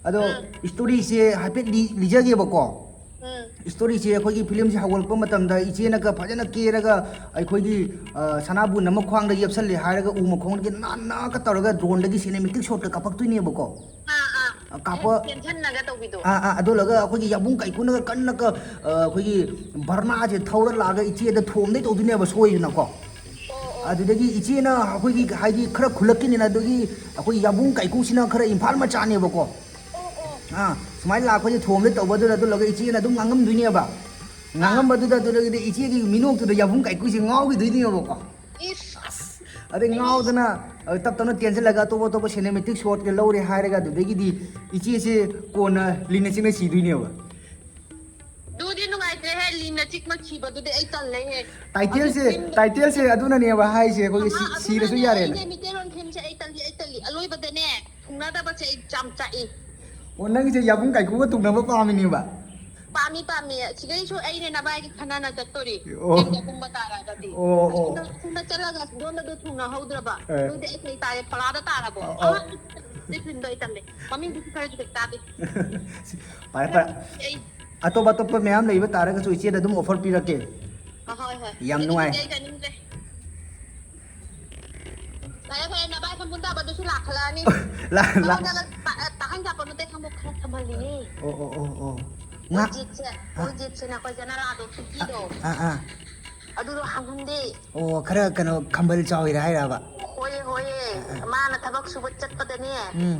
ꯑꯗꯣ ꯑꯥ꯫ ꯏꯁꯇꯣꯔꯤꯁꯦ ꯍꯥꯏꯐꯦꯠ ꯂꯤ-, ꯂꯤꯖꯒꯦꯕꯀꯣ꯫ ꯎꯝ꯫ ꯏꯁꯇꯣꯔꯤꯁꯦ ꯑꯩꯈꯣꯏꯒꯤ ꯐꯤꯂꯝꯁꯦ ꯍꯧꯒꯠꯂꯛꯄ ꯃꯇꯝꯗ ꯏꯆꯦꯅꯒ ꯐꯖꯅ ꯀꯦꯔꯒ ꯑꯩꯈꯣꯏꯒꯤ, ꯑ, ꯁꯅꯥꯕꯨꯟ ꯑꯃ ꯈ꯭ꯋꯥꯡꯗ ꯌꯦꯞꯁꯜꯂꯦ ꯍꯥꯏꯔꯒ ꯎ ꯃꯈꯣꯡꯗꯒꯤ ꯅꯥꯟꯅꯒ ꯇꯧꯔꯒ ꯗ꯭ꯔꯣꯟꯗꯒꯤ ꯁꯤꯅꯦꯃꯦꯇꯤꯛ ꯁꯣꯠꯀ ꯀꯥꯞꯄꯛꯇꯣꯏꯅꯦꯕꯀꯣ꯫ ꯑꯥ, ꯑꯥ꯫ ꯑ, ꯀꯥꯞꯄ-, ꯇꯦꯟꯁꯟꯅꯒ ꯇꯧꯕꯤꯗꯣ꯫ ꯑꯥ, ꯑꯥ, ꯑꯗꯨ ꯂꯣꯏꯔꯒ ꯑꯩꯈꯣꯏꯒꯤ ꯌꯥꯕꯨꯡ ꯀꯥꯏꯀꯨꯅꯒ ꯀꯟꯅꯒ, ꯑ, ꯑꯩꯈꯣꯏꯒꯤ ꯕꯔꯅꯥꯁꯦ ꯊꯧꯔ ꯂꯥꯛꯑꯒ ꯏꯆꯦꯗ ꯊꯣꯝꯗꯩ ꯇꯧꯗꯣꯏꯅꯦꯕ ꯁꯣꯏꯗꯅꯀꯣ꯫ ꯑꯣ, ꯑꯣ꯫ ꯑꯗꯨꯗꯒꯤ ꯏꯆꯦꯅ ꯑꯩꯈꯣꯏꯒꯤ ꯍꯥꯏꯗꯤ ꯈꯔ ꯈꯨꯜꯂꯛꯀꯤꯅꯤꯅ ꯑꯗꯨꯒꯤ ꯑꯩꯈꯣꯏ ꯌꯥꯕꯨꯡ ꯀꯥꯏꯀꯨꯁꯤꯅ ꯈꯔ ꯏꯝꯐꯥꯜ ꯃꯆꯥꯅꯦꯕꯀꯣ꯫ ꯑꯣ, ꯑꯣ꯫ ꯑꯥ, ꯁꯨꯃꯥꯏꯅ ꯂꯥꯛꯄꯁꯦ ꯊꯣꯝꯗ ꯇꯧꯕꯗꯨꯗ ꯑꯗꯨ ꯂꯣꯏꯔꯒ ꯏꯆꯦꯅ ꯑꯗꯨꯝ ꯉꯥꯡꯉꯝꯗꯣꯏꯅꯦꯕ꯫ ꯑꯥ꯫ ꯉꯥꯡꯉꯝꯕꯗꯨꯗ ꯑꯗꯨꯗꯒꯤꯗꯤ ꯏꯆꯦꯒꯤ ꯃꯤꯅꯣꯛꯇꯨꯗ ꯌꯥꯕꯨꯡ ꯀꯥꯏꯀꯨꯁꯦ ꯉꯥꯎꯈꯤꯗꯣꯏꯅꯦꯕꯀꯣ꯫ ꯏꯁ꯫ ꯑꯁ, ꯑꯗꯩ ꯑꯩ ꯉꯥꯎꯗꯅ, ꯑ, ꯇꯞ ꯇꯞꯅ ꯇꯦꯟꯁꯤꯜꯂꯒ ꯑꯇꯣꯞ ꯑꯇꯣꯞꯄ ꯁꯤꯅꯦꯃꯦꯇꯤꯛ ꯁꯣꯠꯀ ꯂꯧꯔꯦ ꯍꯥꯏꯔꯒ ꯑꯗꯨꯗꯒꯤꯗꯤ ꯏꯆꯦꯁꯦ ꯀꯣꯟꯅ ꯂꯤꯟꯅ ꯆꯤꯛꯅ ꯁꯤꯗꯣꯏꯅꯦꯕ꯫ ꯑꯗꯨꯗꯤ ꯅꯨꯡꯉꯥꯏꯇ꯭ꯔꯦꯍꯦ, ꯂꯤꯟꯅ ꯆꯤꯛꯅ ꯁꯤꯕꯗꯨꯗꯤ ꯑꯩ ꯇꯜꯂꯦꯍꯦ꯫ ꯇꯥꯏꯇꯦꯜꯁꯦ, ꯑꯗꯨ ꯐꯤꯂꯝ-, ꯇꯥꯏꯇꯦꯜꯁꯦ ꯑꯗꯨꯅꯅꯦꯕ ꯍꯥꯏꯁꯦ, ꯑꯩꯈꯣꯏꯒꯤ ꯑꯃ ꯁꯤ-, ꯁꯤꯔꯁꯨ ꯑꯗꯨꯅꯅꯦ, ꯌꯥꯔꯦꯅ꯫ ꯑꯩꯅꯦ ꯃꯤꯇꯩꯔꯣꯟ ꯐꯤꯂꯝꯁꯦ ꯑꯩ ꯇꯜꯂꯤ, ꯑꯩ ꯇꯜꯂꯤ꯫ ꯑꯂꯣꯏꯕꯗꯅꯦ, ꯊꯨꯡꯅꯗꯕꯁꯦ ꯑꯩ ꯌꯥꯝ ꯆꯥꯛꯏ꯫ ꯑꯣ, ꯅꯪꯒꯤꯁꯦ ꯌꯥꯕꯨꯡ ꯀꯥꯏꯀꯨꯒ ꯊꯨꯡꯅꯕ ꯄꯥꯝꯃꯤꯅꯦꯕ? ꯄꯥꯝꯃꯤ, ꯄꯥꯝꯃꯤ꯫ ꯁꯤꯗꯩꯁꯨ ꯑꯩꯅꯦ ꯅꯕꯥꯏꯒꯤ ꯈꯟꯅꯅ ꯆꯠꯇꯣꯔꯤ꯫ ꯑꯣ꯫ ꯐꯤꯂꯝꯗ ꯀꯨꯝꯕ ꯇꯥꯔꯒꯗꯤ꯫ ꯑꯣ, ꯑꯣ꯫ ꯑꯁꯣꯝꯗ, ꯑꯁꯣꯝꯗ ꯆꯠꯂꯒ ꯗꯣꯟꯗꯗꯣ ꯊꯨꯡꯅꯍꯧꯗ꯭ꯔꯕ꯫ ꯑꯦ꯫ ꯑꯗꯨꯗꯤ ꯑꯩ ꯀꯩ ꯇꯥꯔꯦ? ꯄꯂꯥꯗ ꯇꯥꯔꯕꯣ? ꯑꯣ, ꯑꯣ꯫ ꯑꯍꯥꯟꯕ ꯁꯤ ꯐꯤꯂꯝꯗꯣ ꯑꯩ ꯇꯜꯂꯦ꯫ ꯃꯃꯤꯡꯗꯨꯁꯨ ꯈꯔꯁꯨ ꯍꯦꯛ ꯇꯥꯗꯦ꯫ ꯐꯔꯦ, ꯐꯔꯦ꯫ ꯑꯩ ꯑꯇꯣꯞ ꯑꯇꯣꯞꯄ ꯃꯌꯥꯝ ꯂꯩꯕ ꯇꯥꯔꯒꯁꯨ ꯏꯆꯦꯗ ꯑꯗꯨꯝ ꯑꯣꯐꯔ ꯄꯤꯔꯛꯀꯦ꯫ ꯑ, ꯍꯣꯏ, ꯍꯣꯏ꯫ ꯌꯥꯝ ꯍꯧꯖꯤꯛꯀꯤꯗꯤ ꯅꯨꯡꯉꯥꯏ꯫ ꯑꯩ ꯆꯥꯅꯤꯡꯗ꯭ꯔꯦ꯫ ꯐꯔꯦ, ꯐꯔꯦ, ꯅꯚꯥꯏ ꯈꯝꯕꯨꯟ ꯊꯥꯕꯗꯨꯁꯨ ꯂꯥꯛꯈꯠꯂꯛꯑꯅꯤ꯫ ꯂꯥ-, ꯂꯥ-, ꯊꯕꯛ ꯆꯠꯂ-, ꯇ-, ꯇ-, ꯅꯪ ꯆꯥꯄꯣꯠ ꯅꯠꯇꯦ ꯈꯪꯕ ꯈꯔ ꯊꯝꯍꯜꯂꯤꯅꯦ꯫ ꯑꯣ ꯑꯣ ꯑꯣ ꯑꯣ ꯃꯣꯏ ꯉꯥ ꯖꯤꯠꯁꯦ ꯃꯣꯏ ꯖꯤꯠꯁꯤꯅ ꯑꯩꯈꯣꯏ ꯖꯅꯥꯂꯥꯗꯣ ꯈꯤꯛꯀꯤꯗꯣ ꯑꯥ ꯑꯥ ꯑꯗꯨꯗꯣ ꯍꯥꯡꯍꯟꯗꯦ꯫ ꯑꯣ ꯈꯔ ꯀꯩꯅꯣ ꯈꯝꯕꯜ ꯆꯥꯎꯋꯤꯔ ꯍꯥꯏꯔꯕ? ꯍꯣꯏꯌꯦ ꯍꯣꯏꯌꯦ꯫ ꯃꯥꯅ ꯊꯕꯛ ꯁꯨꯕ ꯆꯠꯄꯗꯅꯦ ꯎꯝ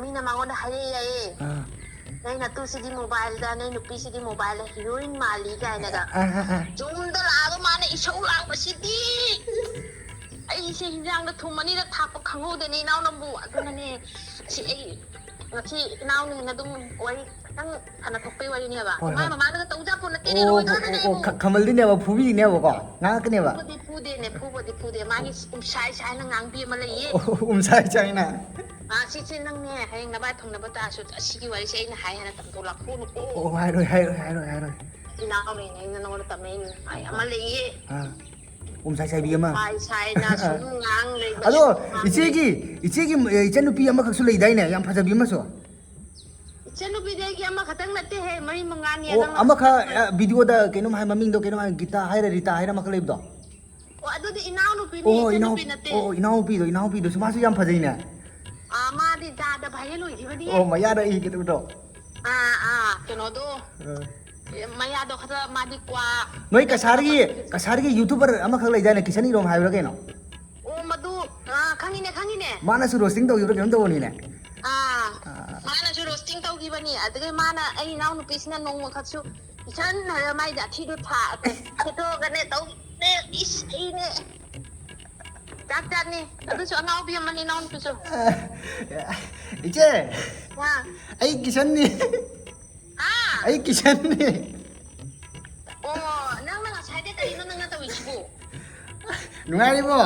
ꯃꯤꯅ ꯃꯉꯣꯟꯗ ꯍꯥꯏꯔꯛꯑꯦ ꯌꯥꯏꯌꯦ꯫ ꯑꯥ ꯅꯣꯏ ꯅꯇꯨꯁꯤꯗꯤ ꯃꯣꯕꯥꯏꯜꯗ ꯅꯣꯏ ꯅꯨꯄꯤꯁꯤꯗꯤ ꯃꯣꯕꯥꯏꯜꯗ ꯍꯤꯔꯣꯏꯟ ꯃꯥꯜꯂꯤ ꯀꯥꯏꯅꯒ꯫ ꯑꯥ ꯑꯥ ꯑꯥ ꯌꯨꯝꯗ ꯂꯥꯛꯑꯒ ꯃꯥꯅ ꯏꯁꯧ ꯂꯥꯡꯕꯁꯤꯗꯤ ꯑꯩꯁꯦ ꯍꯤꯟꯖꯥꯡꯗ ꯊꯨꯝ ꯑꯅꯤꯔꯛ ꯊꯥꯛꯄ ꯈꯪꯍꯧꯗꯦꯅꯦ ꯏꯅꯥꯎ ꯅꯪꯕꯨ꯫ ꯑꯗꯨꯅꯅꯦ ꯑꯁꯤ ꯑꯩ ꯉꯁꯤ ꯏꯅꯥꯎꯅ ꯍꯦꯟꯅ ꯑꯗꯨꯝ ꯋꯥꯔꯤ ꯈꯤꯇꯪ ꯁꯥꯟꯅꯊꯣꯛꯄꯩ ꯋꯥꯔꯤꯅꯦꯕ꯫ ꯍꯣꯏ, ꯃꯥꯏ ꯍꯣꯏ꯫ ꯃꯃꯥꯡꯗꯒ ꯇꯧꯖꯥꯄꯣꯠ ꯅꯠꯇꯦꯅꯦ ꯑꯣ ꯂꯣꯏꯗꯣꯔꯕꯅꯦ ꯑꯣ ꯑꯣ ꯑꯩꯕꯨ꯫ ꯈ- ꯈꯝꯕꯜꯗꯤꯅꯦꯕ ꯐꯨꯕꯤꯅꯦꯕꯀꯣ ꯉꯥꯡꯉꯛꯀꯅꯦꯕ꯫ ꯐꯨꯕꯗꯤ ꯐꯨꯗꯦꯅꯦ ꯐꯨꯕꯗꯤ ꯐꯨꯗꯦ ꯃꯥꯒꯤ ꯎꯝꯁꯥꯏ ꯁꯥꯏꯅ ꯉꯥꯡꯕꯤ ꯑꯃ ꯂꯩꯌꯦ꯫ ꯑꯣ ꯎꯝꯁꯥꯏ ꯆꯥꯏꯅ꯫ ꯑꯥ ꯁꯤꯁꯦ ꯅꯪꯅꯦ ꯍꯌꯦꯡ ꯅꯕꯥꯏ ꯐꯪꯅꯕ ꯇꯥꯔꯁꯨ ꯑꯁꯤꯒꯤ ꯋꯥꯔꯤꯁꯦ ꯑꯩꯅ ꯍꯥꯏ ꯍꯥꯏꯅ ꯇꯝꯊꯣꯛ ꯂꯥꯛꯊꯣꯛꯎꯅꯨꯀꯣ꯫ ꯑꯣ ꯍꯥꯏꯔꯣꯏ ꯍꯥꯏꯔꯣꯏ ꯍꯥꯏꯔꯣꯏ ꯍꯥꯏꯔꯣꯏ꯫ ꯏꯅꯥꯎꯅꯦꯅ ꯑꯩꯅ ꯅꯉꯣꯟꯗ ꯇꯝꯃꯛꯏꯅꯦ ꯍꯥꯏ ꯑꯃ ꯂꯩꯌꯦ꯫ ꯑꯥ ꯎꯝꯁꯥꯏ ꯆꯥꯏꯕꯤ ꯑꯃ꯫ ꯎꯝꯁꯥꯏ ꯁꯥꯏꯅ ꯁꯨꯝ ꯉꯥꯡ ꯂꯩꯕ ꯑꯗꯣ ꯁꯨꯝ ꯉꯥꯡ ꯏꯆꯦꯒꯤ ꯏꯆꯦꯒꯤ ꯏꯆꯟꯅꯨꯄꯤ ꯑꯃꯈꯛꯁꯨ ꯂꯩꯗꯥꯏꯅꯦ ꯌꯥꯝ ꯐꯖꯕꯤ ꯑꯃꯁꯨ꯫ ꯏꯆꯟꯅꯨꯄꯤꯗꯤ ꯑꯩꯒꯤ ꯑꯃꯈꯛꯇꯪ ꯅꯠꯇꯦꯍꯦ ꯃꯔꯤ ꯃꯉꯥꯅꯤ ꯑꯣ ꯅꯪꯅ ꯑꯃꯈꯛ ꯑ, ꯚꯤꯗꯤꯑꯣꯗ ꯀꯩꯅꯣꯝ ꯍꯥꯏ ꯃꯃꯤꯡꯗꯣ ꯀꯩꯅꯣꯝ ꯍꯥꯏ ꯒꯤꯇꯥ ꯍꯥꯏꯔ ꯔꯤꯇꯥ ꯍꯥꯏꯔ ꯑꯃꯈꯛ ꯂꯩꯕꯗꯣ꯫ ꯑꯣ ꯑꯗꯨꯗꯤ ꯏꯅꯥꯎꯅꯨꯄꯤꯅꯤ ꯑꯣ ꯏꯅꯥꯎ ꯏꯆꯟꯅꯨꯄꯤ ꯅꯠꯇꯦ꯫ ꯑꯣ ꯏꯅꯥꯎꯄꯤꯗꯣ ꯏꯅꯥꯎꯄꯤꯗꯨꯁꯨ ꯃꯥꯁꯨ ꯌꯥꯝ ꯐꯖꯩꯅꯦ꯫ ꯑꯥ ꯃꯥꯗꯤ ꯖꯥꯗ viral ꯑꯣꯏꯈꯤꯕꯅꯤ꯫ ꯑꯣ ꯃꯌꯥꯗ ꯏꯒꯗꯕꯗꯣ꯫ ꯑꯥ ꯑꯥ ꯀꯩꯅꯣꯗꯣ ꯑ, ꯃꯌꯥꯗꯣ ꯈꯔ ꯃꯥꯗꯤ ꯀ꯭ꯋꯥ ꯅꯣꯏ ꯀꯁꯥꯔꯒꯤ ꯀꯁꯥꯔꯒꯤ ꯌꯨꯇꯨꯕꯔ ꯑꯃꯈꯛ ꯂꯩꯗꯥꯏꯅꯦ ꯀꯤꯁꯟ ꯏꯔꯣꯝ ꯍꯥꯏꯕ꯭ꯔꯥ ꯀꯩꯅꯣ꯫ ꯑꯣ ꯃꯗꯨ ꯑꯥ ꯈꯪꯉꯤꯅꯦ ꯈꯪꯉꯤꯅꯦ꯫ ꯃꯥꯅꯁꯨ ꯔꯣꯁꯇꯤꯡ ꯇꯧꯈꯤꯕ꯭ꯔꯥ ꯀꯩꯅꯣꯝ ꯇꯧꯕꯅꯤꯅꯦ꯫ ꯑꯥ ꯃꯥꯅꯁꯨ ꯔꯣꯁꯇꯤꯡ ꯇꯧꯈꯤꯕꯅꯤ ꯑꯗꯨꯗꯒꯤ ꯃꯥꯅ ꯑꯩ ꯏꯅꯥꯎꯅꯨꯄꯤꯁꯤꯅ ꯅꯣꯡꯃꯈꯛꯁꯨ ꯏꯆꯟ ꯍꯥꯏꯔ ꯃꯥꯏꯗꯤ ꯑꯊꯤꯗꯣ ꯊꯥ ꯁꯦꯠꯇꯣꯛꯑꯒꯅꯦ ꯇꯧꯅꯦ꯫ ꯏꯁ ꯑꯩꯅꯦ ꯆꯥꯛ ꯆꯥꯅꯤ ꯑꯗꯨꯁꯨ ꯑꯉꯥꯎꯕꯤ ꯑꯃꯅꯤ ꯏꯅꯥꯎꯅꯨꯄꯤꯁꯨ꯫ ꯏꯆꯦ ꯋꯥ ꯑꯩ ꯀꯤꯁꯟꯅꯤ꯫ ꯍꯥ ꯑꯩ ꯀꯤꯁꯟꯅꯤ꯫ ꯑꯣ ꯅꯪꯅ ꯉꯁꯥꯏꯗꯩ ꯀꯔꯤꯅꯣ ꯅꯪꯅ ꯇꯧꯔꯤꯁꯤꯕꯨ? ꯅꯨꯡꯉꯥꯏꯔꯤꯕꯣ?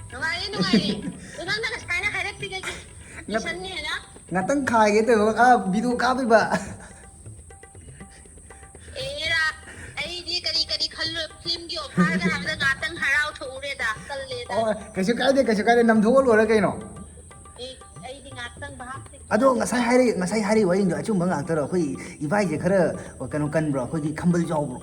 ꯅꯨꯡꯉꯥꯏꯔꯤ ꯅꯨꯡꯉꯥꯏꯔꯤ꯫ ꯑꯗꯣ ꯅꯪꯅ ꯉꯁꯥꯏꯅ ꯍꯥꯏꯔꯛꯇ꯭ꯔꯤꯒꯩꯗꯤ ꯉꯥꯛ- ꯀꯤꯁꯟꯅꯤ ꯍꯥꯏꯅ꯫ ꯉꯥꯛꯇꯪ ꯈꯥꯏꯒꯦ ꯇꯧꯕ ꯑꯥ ꯚꯤꯗꯤꯑꯣ ꯀꯥꯞꯄꯤꯕ꯫ ꯑꯦꯔꯥ ꯑꯩꯗꯤ ꯀꯔꯤ ꯀꯔꯤ ꯈꯜꯂꯨ ꯐꯤꯂꯝꯒꯤ ꯑꯣꯐꯔꯒ ꯍꯥꯏꯕꯗ ꯉꯥꯛꯇꯪ ꯍꯔꯥꯎ ꯊꯣꯛꯎꯔꯦꯗ ꯀꯜꯂꯦꯗ꯫ ꯑꯣ ꯀꯩꯁꯨ ꯀꯥꯏꯗꯦ ꯀꯩꯁꯨ ꯀꯥꯏꯗꯦ ꯅꯝꯊꯣꯛꯑ ꯂꯣꯏꯔꯦ ꯀꯩꯅꯣ꯫ ꯑꯦ ꯑꯩꯗꯤ ꯉꯥꯛꯇꯪ ꯚꯥꯞ ꯑꯗꯣ ꯉꯁꯥꯏ ꯍꯥꯏꯔꯤ ꯉꯁꯥꯏ ꯍꯥꯏꯔꯤ ꯋꯥꯔꯤꯗꯣ ꯑꯆꯨꯝꯕ ꯉꯥꯛꯇꯔꯣ ꯑꯩꯈꯣꯏ ꯏꯕꯥꯏꯁꯦ ꯈꯔ ꯀꯩꯅꯣ ꯀꯟꯕ꯭ꯔꯣ ꯑꯩꯈꯣꯏꯒꯤ ꯈꯝꯕꯜ ꯆꯥꯎꯕ꯭ꯔꯣ?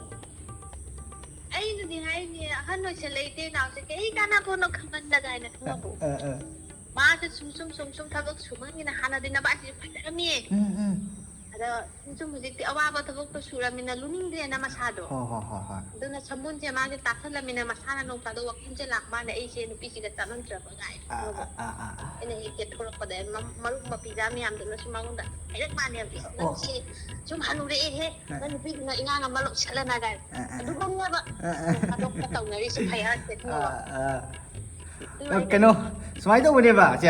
ꯑꯩꯅꯗꯤ ꯍꯥꯏꯅꯦ ꯑꯍꯟ ꯑꯣꯏꯁꯜꯂꯛꯏꯗꯦ ꯅꯥꯎꯁꯦ ꯀꯩ ꯀꯥꯟꯅꯕꯅꯣ ꯈꯪꯍꯟꯗ ꯀꯥꯏꯅ ꯈꯪꯉꯕꯣ? ꯑ, ꯑ. ꯃꯥꯁꯦ ꯁꯨꯝ ꯁꯨꯝ ꯁꯨꯝ ꯁꯨꯝ ꯊꯕꯛ ꯁꯨꯃꯟꯒꯤꯅ ꯍꯥꯟꯅꯗꯤ ꯅꯕꯥꯏꯁꯤꯁꯨ ꯐꯖꯔꯝꯃꯤ꯫ ꯎꯝ ꯎꯝ ꯑꯗꯣ ꯁꯨꯝ ꯁꯨꯝ ꯍꯧꯖꯤꯛꯇꯤ ꯑꯋꯥꯕ ꯊꯕꯛꯇꯣ ꯁꯨꯔꯃꯤꯅ ꯂꯨꯅꯤꯡꯗ꯭ꯔꯦꯅ ꯃꯁꯥꯗꯣ꯫ ꯍꯣꯏ ꯍꯣꯏ ꯍꯣꯏ ꯍꯣꯏ ꯑꯗꯨꯅ ꯁꯝꯕꯨꯟꯁꯦ ꯃꯥꯁꯦ ꯇꯥꯁꯜꯂꯃꯤꯅ ꯃꯁꯥꯅ ꯅꯣꯡ ꯐꯥꯗꯣꯛ ꯋꯥꯛꯀꯤꯡ ꯆꯦꯜꯂꯛ ꯃꯥꯅ ꯑꯩꯁꯦ ꯅꯨꯄꯤꯁꯤꯒ ꯆꯥꯃꯝꯗ꯭ꯔꯕ ꯀꯥꯏ꯫ ꯑꯥ ꯑꯥ ꯑꯥ ꯑꯥ ꯑꯩꯅ ꯍꯦꯛ ꯆꯦꯟꯊꯣꯔꯛꯄꯗ ꯃ- ꯃꯔꯨꯞ ꯃꯄꯤꯖꯥ ꯃꯌꯥꯝꯗꯨꯅꯁꯨ ꯃꯉꯣꯟꯗ ꯍꯥꯏꯔꯛ ꯃꯥꯅꯦ, "ꯏꯁ, ꯑꯣ ꯅꯪꯁꯦ ꯁꯨꯝ ꯍꯅꯨꯔꯛꯑꯦꯍꯦ, ꯅꯪ ꯅꯨꯄꯤꯗꯨꯅ ꯏꯉꯥꯡ ꯑꯃ ꯂꯧꯁꯜꯂꯅ" ꯀꯥꯏ꯫ ꯑꯥ, ꯑꯥ. ꯑꯗꯨꯒꯨꯝꯂꯕ ꯑꯥ, ꯑꯥ. ꯊꯕꯛꯇ ꯇꯧꯅꯔꯤꯁꯦ ꯐꯩꯍꯥꯔꯁꯦ ꯑꯥ, ꯑꯥ. ꯑꯗꯨꯃꯥꯏꯅ ꯀꯩꯅꯣ ꯁꯨꯃꯥꯏꯅ ꯇꯧꯕꯅꯦꯕ ꯆꯦ꯫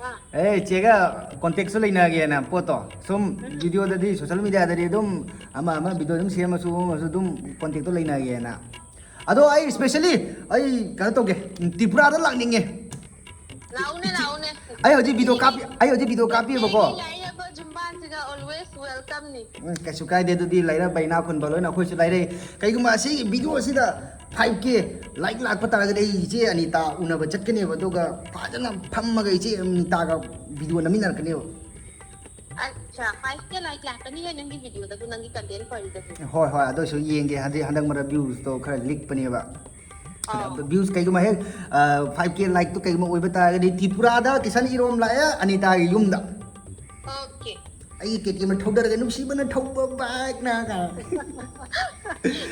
ꯑꯥ, ꯑꯦ ꯆꯦꯒ ꯀꯣꯟꯇꯦꯛꯁꯨ ꯂꯩꯅꯒꯦꯅ ꯄꯣꯠꯇꯣ ꯁꯨꯝ ꯚꯤꯗꯤꯑꯣꯗꯗꯤ ꯁꯣꯁꯦꯜ ꯃꯤꯗꯤꯌꯥꯗꯗꯤ ꯑꯗꯨꯝ ꯑꯃ ꯑꯃ ꯚꯤꯗꯤꯑꯣ ꯑꯗꯨꯝ ꯁꯦꯝꯃꯁꯨ ꯑꯃꯁꯨ ꯑꯗꯨꯝ ꯀꯣꯟꯇꯦꯛꯇꯣ ꯂꯩꯅꯒꯦꯅ꯫ ꯑꯗꯣ ꯑꯩ ꯏꯁꯄꯦꯁꯦꯜꯂꯤ ꯑꯩ ꯀꯩꯅꯣ ꯇꯧꯒꯦ, ꯇ꯭ꯔꯤꯄꯨꯔꯥꯗ ꯂꯥꯛꯅꯤꯡꯉꯦ꯫ ꯂꯥꯛꯎꯅꯦ, ꯂꯥꯛꯎꯅꯦ꯫ ꯑꯩ ꯍꯧꯖꯤꯛ ꯚꯤꯗꯤꯑꯣ ꯀꯥꯞꯄꯤ ꯑꯩ ꯍꯧꯖꯤꯛ ꯚꯤꯗꯤꯑꯣ ꯀꯥꯞꯄꯤꯕꯀꯣ꯫ ꯂꯥꯏꯔꯕ ꯖꯨꯝꯕꯥꯟꯁꯤꯒ always welcome ꯅꯤ꯫ ꯎꯝ, ꯀꯩꯁꯨ ꯀꯥꯏꯗꯦ꯫ ꯑꯗꯨꯗꯤ ꯂꯩꯔꯕ ꯏꯅꯥꯛ ꯈꯨꯟꯕ ꯂꯣꯏꯅ ꯑꯩꯈꯣꯏꯁꯨ ꯂꯩꯔꯦ꯫ ꯀꯩꯒꯨꯝꯕ ꯑꯁꯤꯒꯤ ꯚꯤꯗꯤꯑꯣ ꯑꯁꯤꯗ five K like ꯂꯥꯛꯄ ꯇꯥꯔꯒꯗꯤ ꯑꯩ ꯏꯆꯦ ꯑꯅꯤꯇꯥ ꯎꯅꯕ ꯆꯠꯀꯅꯦꯕ, ꯑꯗꯨꯒ ꯐꯖꯅ ꯐꯝꯃꯒ ꯏꯆꯦ ꯑꯅꯤꯇꯥꯒ ꯚꯤꯗꯤꯑꯣ ꯅꯝꯃꯤꯟꯅꯔꯛꯀꯅꯦꯕ꯫ ꯑꯠꯆꯥ, five K like ꯂꯥꯛꯀꯅꯤꯍꯦ ꯅꯪꯒꯤ ꯚꯤꯗꯤꯑꯣꯗꯕꯨ, ꯅꯪꯒꯤ content ꯐꯔꯤꯗꯕꯨ꯫ ꯍꯣꯏ ꯍꯣꯏ, ꯑꯗꯨꯁꯨ ꯌꯦꯡꯒꯦ꯫ ꯍꯥꯏꯗꯤ ꯍꯟꯗꯛ ꯃꯔꯛ viewsꯇꯣ ꯈꯔ ꯂꯤꯛꯄꯅꯦꯕ꯫ ꯑꯥꯎ꯫ ꯑꯗꯣ views ꯀꯩꯒꯨꯝꯕ ꯍꯦꯛ five K likeꯇꯣ ꯀꯩꯒꯨꯝꯕ ꯑꯣꯏꯕ ꯇꯥꯔꯒꯗꯤ ꯇ꯭ꯔꯤꯄꯨꯔꯥꯗ ꯀꯤꯁꯟ ꯏꯔꯣꯝ ꯂꯥꯛꯑꯦ ꯑꯅꯤꯇꯥꯒꯤ ꯌꯨꯝꯗ꯫ Okay꯫ ꯑꯩꯒꯤ KTM ꯊꯧꯗꯔꯒ ꯅꯨꯡꯁꯤꯕꯅ ꯊꯧꯕ bikeꯅ ꯀꯥꯏꯅ꯫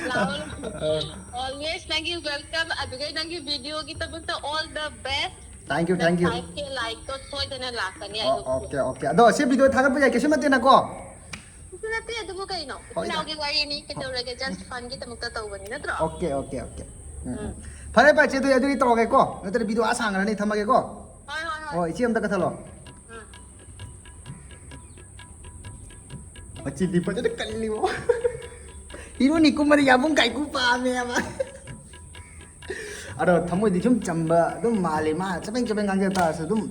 ꯂꯥꯛꯑꯣ, ꯂꯥꯛꯑꯣ꯫ Always ꯅꯪꯒꯤ welcome, ꯑꯗꯨꯒ ꯅꯪꯒꯤ videoꯒꯤꯗꯃꯛꯇ all the best꯫ Thank you, thank you꯫ Five K likeꯇꯣ ꯁꯣꯏꯗꯅ ꯂꯥꯛꯀꯅꯤ꯫ ꯑꯣ, okay, okay꯫ ꯑꯗꯣ ꯁꯤ video ꯊꯥꯒꯠꯄ ꯌꯥꯏ, ꯀꯩꯁꯨ ꯅꯠꯇꯦꯅꯀꯣ? ꯀꯩꯁꯨ ꯅꯠꯇꯦ, ꯑꯗꯨꯕꯨ ꯀꯩꯅꯣ? ꯏꯆꯤꯟ ꯍꯣꯏꯗ꯫ ꯏꯅꯥꯎꯒꯤ ꯋꯥꯔꯤꯅꯤ, ꯀꯩꯗꯧꯔꯒꯦ? Just funꯒꯤꯗꯃꯛꯇ ꯇꯧꯕꯅꯤ, ꯅꯠꯇ꯭ꯔꯣ? Okay, okay, okay꯫ ꯎꯝ, ꯎꯝ꯫ ꯐꯔꯦ, ꯐꯔꯦ, ꯆꯦ, ꯑꯗꯨꯗꯤ, ꯑꯗꯨꯗꯤ ꯇꯧꯔꯒꯦꯀꯣ? ꯅꯠꯇ꯭ꯔꯗꯤ video ꯑꯥ ꯁꯥꯡꯈ꯭ꯔꯅꯤ, ꯊꯝꯃꯒꯦꯀꯣ? ꯍꯣꯏ, ꯍꯣꯏ, ꯍꯣꯏ꯫ ꯍꯣꯏ, ꯏꯆꯦ ꯑꯝꯇ ꯀꯛꯊꯠꯂꯣ꯫ ꯎꯝ꯫ ꯃꯆꯤꯟꯗꯤ ꯐꯖꯅ ꯀꯜꯂꯤꯕꯣ꯫ Heroꯅꯤ ꯀꯨꯝꯕꯗꯤ ꯌꯥꯕꯨꯡ ꯀꯥꯏꯀꯨ ꯄꯥꯝꯃꯦꯕ꯫ ꯑꯗꯣ ꯊꯃꯣꯏꯗꯤ ꯁꯨꯝ ꯆꯝꯕ ꯑꯗꯨꯝ ꯃꯥꯜꯂꯤ, ꯃꯥ ꯆꯕꯦꯡ ꯆꯕꯦꯡ ꯉꯥꯡꯖ ꯇꯥꯔꯁꯨ ꯑꯗꯨꯝ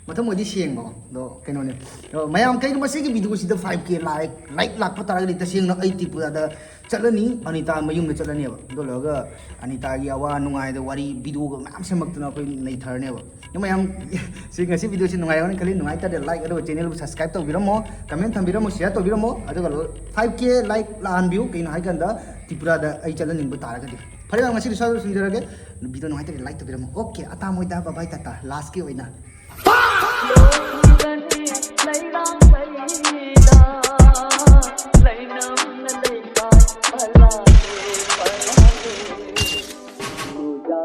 ꯃꯊꯃꯣꯏꯗꯤ ꯁꯦꯡꯕꯀꯣ꯫ ꯑꯗꯣ ꯀꯩꯅꯣꯅꯦ, ꯑꯗꯣ ꯃꯌꯥꯝ ꯀꯩꯒꯨꯝꯕ ꯁꯤꯒꯤ videoꯁꯤꯗ five K like, like ꯂꯥꯛꯄ ꯇꯥꯔꯒꯗꯤ ꯇꯁꯦꯡꯅ ꯑꯩ ꯇ꯭ꯔꯤꯄꯨꯔꯥꯗ ꯆꯠꯂꯅꯤ, ꯑꯅꯤꯇꯥ ꯃꯌꯨꯝꯗ ꯆꯠꯂꯅꯦꯕ꯫ ꯑꯗꯨ ꯂꯣꯏꯔꯒ ꯑꯅꯤꯇꯥꯒꯤ ꯑꯋꯥ ꯅꯨꯡꯉꯥꯏꯗ ꯋꯥꯔꯤ videoꯒ ꯃꯌꯥꯝ ꯁꯦꯝꯃꯛꯇꯅ ꯑꯩꯈꯣꯏ ꯅꯩꯊꯔꯅꯦꯕ꯫ ꯑꯗꯣ ꯃꯌꯥꯝ ꯁꯤ ꯉꯁꯤ videoꯁꯤ ꯅꯨꯡꯉꯥꯏꯔꯝꯒꯅꯤ ꯈꯜꯂꯤ꯫ ꯅꯨꯡꯉꯥꯏꯇꯥꯔꯗꯤ like ꯑꯗꯨꯒ channelꯕꯨ subscribe ꯇꯧꯕꯤꯔꯝꯃꯣ, comment ꯊꯝꯕꯤꯔꯝꯃꯣ, share ꯇꯧꯕꯤꯔꯝꯃꯣ, ꯑꯗꯨꯒ five K like ꯂꯥꯛꯍꯟꯕꯤꯌꯨ꯫ ꯀꯩꯅꯣ ꯍꯥꯏꯀꯥꯟꯗ ꯇ꯭ꯔꯤꯄꯨꯔꯥꯗ ꯑꯩ ꯆꯠꯍꯟꯅꯤꯡꯕ ꯇꯥꯔꯒꯗꯤ꯫ ꯐꯔꯦ, ꯉꯁꯤꯗꯤ ꯁ꯭ꯋꯥꯏꯗ ꯂꯣꯏꯁꯤꯟꯖꯔꯒꯦ꯫ ꯚꯤꯗꯤꯑꯣ ꯅꯨꯡꯉꯥꯏꯇꯔꯗꯤ ꯂꯥꯏꯛ ꯇꯧꯕꯤꯔꯝꯃꯣ꯫ ꯑꯣꯀꯦ, ꯑꯇꯥ ꯃꯣꯏꯗ ꯕꯕꯥꯏ ꯇꯥꯇꯥ꯫ ꯂꯥꯁꯀꯤ ꯑꯣꯏꯅ